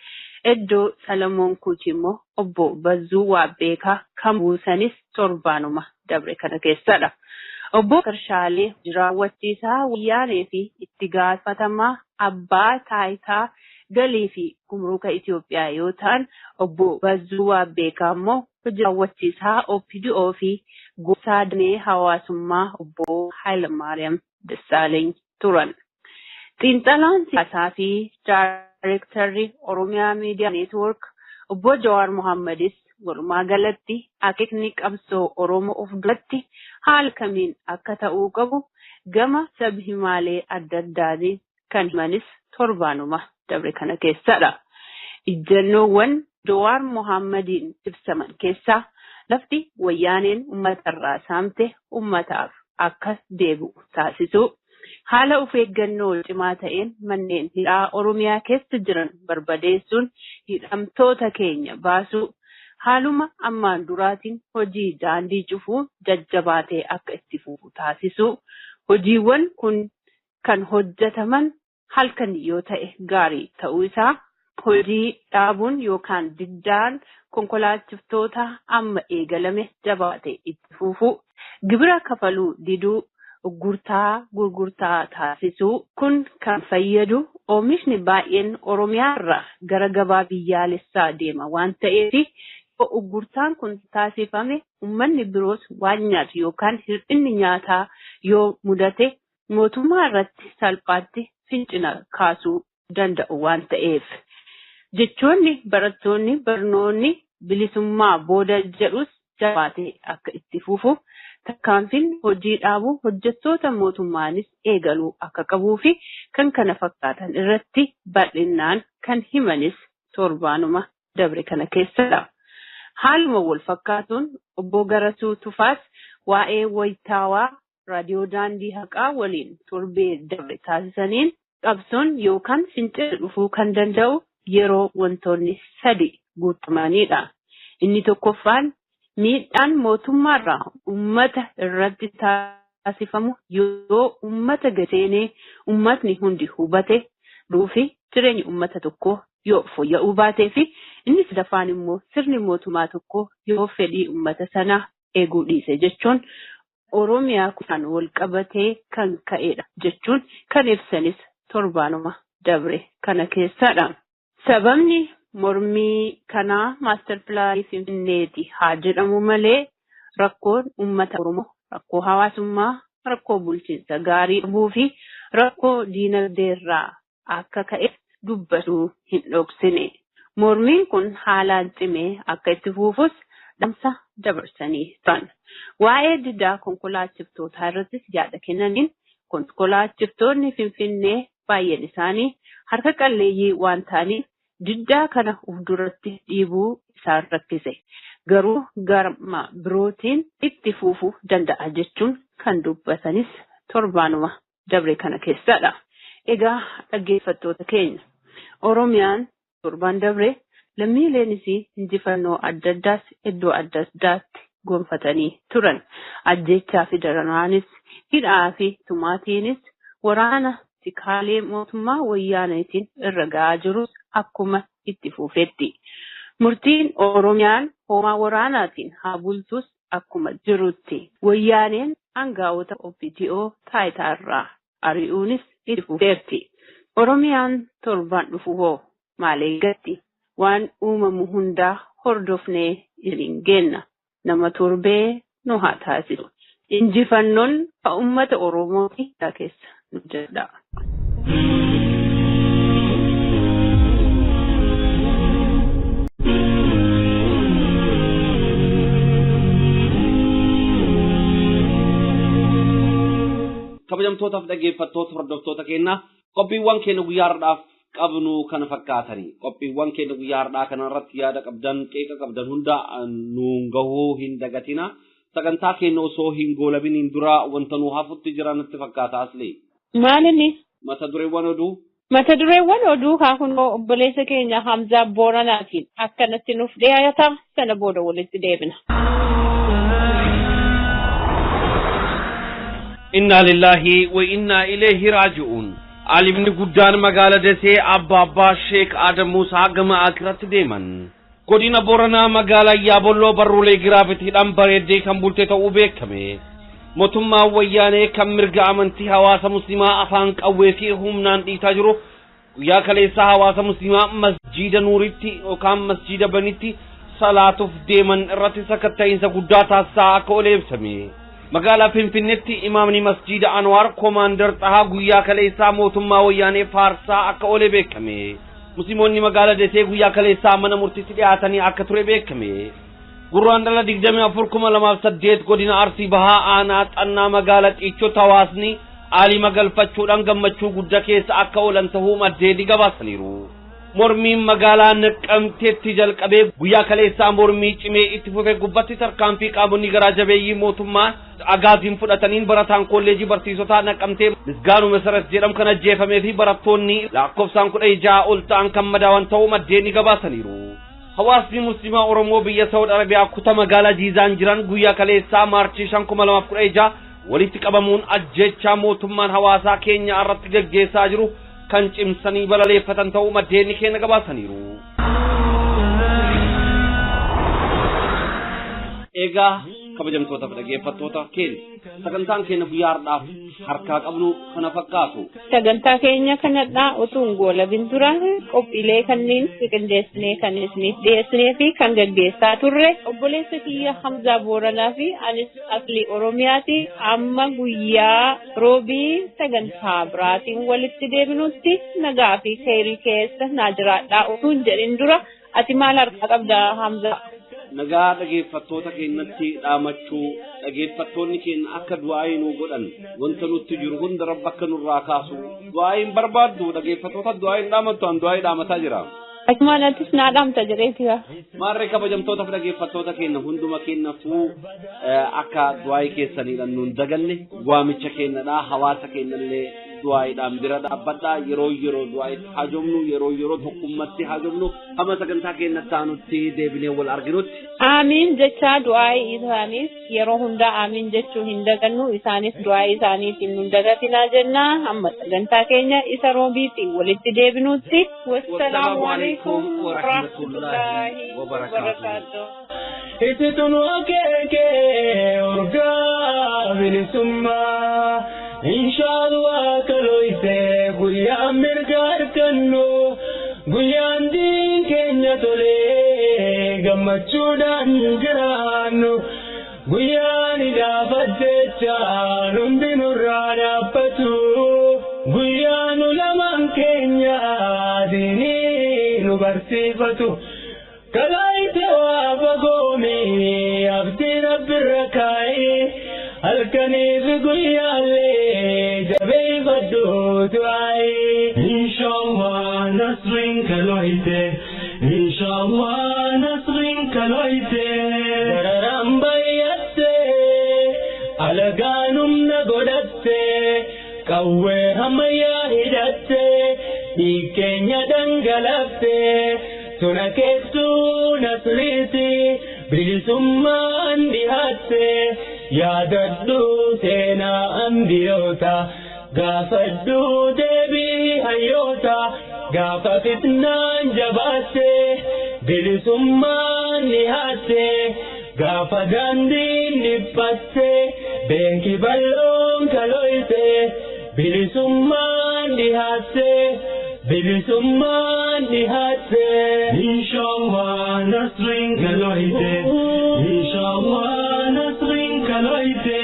iddoo Salamoon Kuchi immoo obbo Bazzuu Waabbeekaa kan buusanis torbaanuma dabre kana keessadha. Obbo Bakar Shaalee hojii raawwachiisaa wayyaanee fi itti gaafatamaa abbaa taayitaa galii fi gumruuka Itoophiyaa yoo ta'an, obbo Bazzuu Waabbeekaa immoo hojii raawwachiisaa OPDO fi gorsaa damee hawaasummaa obbo Hayilamaariyaam Dassaaleeny turan. Xiinxalaan siyaasaa fi daayirektarri Oromiyaa Miidiyaa Neetwoork obbo Jawaar Mohammadis walumaa galatti akeekni qabsoo Oromoo of duratti haala kamiin akka ta'uu qabu gama sab-himaalee adda addaatiin kan himanis torbaanuma dabre kana keessadha. Ijjannoowwan Jawaar Mohammadiin ibsaman keessaa lafti wayyaaneen uummatarraa saamte uummataaf akka deebi'u taasisuu, haala of eeggannoo cimaa ta'een manneen hidhaa Oromiyaa keessa jiran barbadeessuun hidhamtoota keenya baasuu, haaluma ammaan duraatiin hojii daandii cufuu jajjabaatee akka itti fufu taasisuu, hojiiwwan kun kan hojjetaman halkan yoo ta'e gaarii ta'uu isaa, hojii dhaabuun yookaan diddaan konkolaachiftoota amma eegalame jabaatee itti fufuu, gibira kafaluu diduu, gurgurtaa gurgurtaa taasisuu kun kan fayyadu oomishni baay'een Oromiyaa irraa gara gabaa biyyaalessaa deema waan ta'eef gurgurtaan kun taasifame uummanni biroos waan nyaatu yookaan hir'inni nyaataa yoo mudate mootummaa irratti salphaatti fincila kaasuu danda'u waan ta'eef. Jechoonni barattoonni barnoonni bilisummaa booda jedhus jabaatee akka itti fufu tarkaanfiin hojii dhaabuu hojjettoota mootummaanis eegaluu akka qabuu fi kan kana fakkaatan irratti bal'inaan kan himanis torbaanuma dabre kana keessadha. Haaluma wal fakkaatuun obbo Garasuu Tufaas waa'ee wayitaawaa raadiyoo daandii haqaa waliin torbee dabre taasisaniin qabsoon yookaan fincila dhufuu kan danda'u yeroo wantoonni sadi guutamanidha. Inni tokkoffaan miidhaan mootummaarraa uummata irratti taasifamu yoo uummata seenee uummatni hundi hubate dhuufi jireenya uummata tokkoo yoo fooyya'uu baatee fi inni sadaffaan immoo sirni mootummaa tokkoo yoo fedhii uummata sanaa eeguu dhiise jechuun Oromiyaa kan wal qabatee kan ka'edha jechuun kan ibsanis torbaanuma dabre kana keessadha. Sababni mormii kanaa maastar pilaanii Finfinneeti haa jedhamu malee rakkoon uummata Oromoo, rakkoo hawaasummaa, rakkoo bulchiinsa gaarii dhabuu fi rakkoo diinagdeerraa akka ka'e dubbachuu hin dhoksine. Mormiin kun haalaan cimee akka itti fufus dhamsa dabarsanii turan. Waa'ee diddaa konkolaachiftootaa irrattis yaada kennaniin konkolaachiftoonni Finfinnee baay'een isaanii harka qalleeyyii waan ta'aniif diddaa kana of duratti dhiibuu isaan rakkise. Garuu garma birootiin itti fufuu danda'a jechuun kan dubbatanis torbaanuma dabre kana keessadha. Egaa dhaggeeffattoota keenya Oromiyaan torbaan dabre lammiileenis injifannoo adda addaas iddoo adda addaatti gonfatanii turan. Ajjechaa fi daranaanis hidhaa fi tumaatiinis waraana tikaalee mootummaa wayyaaneetiin irra ga'aa jirus akkuma itti fufetti. Murtiin Oromiyaan hoomaa waraanaatiin haa bultus akkuma jirutti. Wayyaaneen aangaa'ota OPDO taayitaarraa ari'uunis itti fufeerti. Oromiyaan torbaan dhufu hoo maal eeggatti? Waan uumamu hundaa hordofnee isiniin geenna. Nama torbee nu haa taasisu. Injifannoon uummata Oromooti keessa nu jedha. Kabajamtootaaf dhaggeeffattoota hordoftoota keenya qophiiwwan keenya guyyaa har'aaf qabnu kana fakkaatanii qophiiwwan keenya guyyaa har'aa kana irratti yaada qabdan qeeqa qabdan hunda nuun gahuu hin dagatina sagantaa keenya osoo hin goolabiniin dura wanta nu hafutti jira natti fakkaata asli. Maalinni? Mata dureewwan oduu. Mata dureewwan oduu haa kunoo obboleessa keenya Hamzaa Booranaatiin akkanatti nuuf dhiyaata sana booda walitti deebina. Inna lillahi wa inna ilayhi raaji'uun. Alimni guddaan magaala Desee Abba Abbaa Sheek Adam Musaa gama Akiraatti deeman. Godina Booranaa magaalaa Yaabolloo barruulee giraafitiidhaan bareeddee kan bulte ta'uu beekame. Mootummaan wayyaanee kan mirga amantii hawaasa musliimaa afaan qawwee fi humnaan dhiitaa jiru guyyaa kaleessaa hawaasa musliimaa masjiida Nuuritti yookaan masjiida Banitti salaatuuf deeman irratti sakatta'iinsa guddaa taasisaa akka oole ibsame. Magaalaa Finfinneetti imaamni masjiida Anwaar Koomaandar Xahaa guyyaa kaleessaa mootummaa wayyaanee faarsaa akka oole beekame. Musliimoonni magaalaa Desee guyyaa kaleessaa mana murtiitti dhiyaatanii akka ture beekame. Gurraan dhala 24,2008 godina Arsii Bahaa aanaa xannaa magaalaa Xiichootti hawaasni aalima galfachuudhaan gammachuu guddaa keessa akka oolan ta'uu maddeen gabaasaniiru. Mormiin magaalaa Naqamteetti jalqabee guyyaa kaleessaa mormii cimee itti fufee gubbatti tarkaanfii qaamonni garaa jabeeyyii mootummaa agaaziin fudhataniin barataan kolleejii barsiisotaa Naqamtee Misgaanuu Masarat jedhamu kan ajjeefamee fi barattoonni lakkoofsaan 16 ol ta'an kan madaawan ta'uu maddeen gabaasaniiru. Hawaasni Musliimaa Oromoo biyya Saawud Arabiyaa kutaa magaalaa Jiizaan jiran guyyaa kaleessaa Maarchii 5,2016 walitti qabamuun ajjechaa mootummaan hawaasaa keenya irratti gaggeessaa jiru kan cimsanii balaleeffatan ta'uu maddeen keenya gabaasaniiru. Egaa kabajamtoota fi dhaggeeffattoota keenya sagantaan keenya guyyaa har'aaf harkaa qabnu kana fakkaatu. Sagantaa keenya kanadhaa utuu hin goolabin dura qophiilee kanneen qindeessinee kan isiniif dhiyeessinee fi kan gaggeessaa turre obboleessa kiyya Hamzaa Booranaa fi anis Aslii Oromiyaati. Amma guyyaa roobii sagantaa biraatiin walitti deebinutti nagaa fi kheyrii keessa naa jiraadhaa utuu hin jedhin dura ati maal harkaa qabda Hamzaa? Nagaa dhaggeeffattoota keenyatti dhaamachuu dhaggeeffattoonni keenya akka du'aa nuu godhan wanta nutti jiru hunda rabbi akka nurraa kaasu du'aa hin barbaaddu dhaggeeffattoota du'aa hin dhaamattu an du'aa dhaamataa jira. Akkuma nattis naa dhaamta jedheeti. Maarree kabajamtoota fi dhaggeeffattoota keenya hunduma keenyafuu akka du'aa keessaniidhaan nuun daganne waamicha keenyadhaa hawaasa keenyallee du'aaidhaan bira dhaabbadhaa yeroo yeroo du'aa'itti haajomnu yeroo yeroo tokkummatti haajomnu hamma sagantaa keenyatti aanutti deebinee wal arginutti. Aamiin jecha du'aa'ii isaanis yeroo hundaa aamiin jechuu hin dagannu isaanis du'aa'ii isaaniitiin nun dagatinaa jenna hamma sagantaa keenya isa roobiitiin walitti deebinutti. Wassalaamu alaikum warahmatullaahi wabarakaatuh. Itituun akeeke urgaa bilisummaa. Inshallah kaloyse guyyaan mirga argannu guyyaan diin keenya tolee gammachuudhaan jiraannu guyyaan idaafattechaan hundi nurraa dhaabbatu guyyaan ulamaan keenya diinii nu barsiifatu kalaayite waa fagoomi abdii rabbirra kaa'ee. Halkaniif guyyaalee jabeeffadhu du'aayi. Inshallah nasriin kalooyte. Inshallah nasriin kalooyte. Qawwee ammayyaa hidhattee dhiig keenya dhangalaaftee tuna keessuu nasriiti bilisummaan dhihaatte yaadadhu seenaa ambiyoota gaafadhu deebii hayyoota gaafa fitnaan jabaatte bilisummaan dhihaatte gaafa daandiin dhiphatte beeki bal'oon kalooyte bilisummaan dhihaatte bilisummaan dhihaatte. Inshallah nasriin kalooyte, inshallah nasriin kalooyte.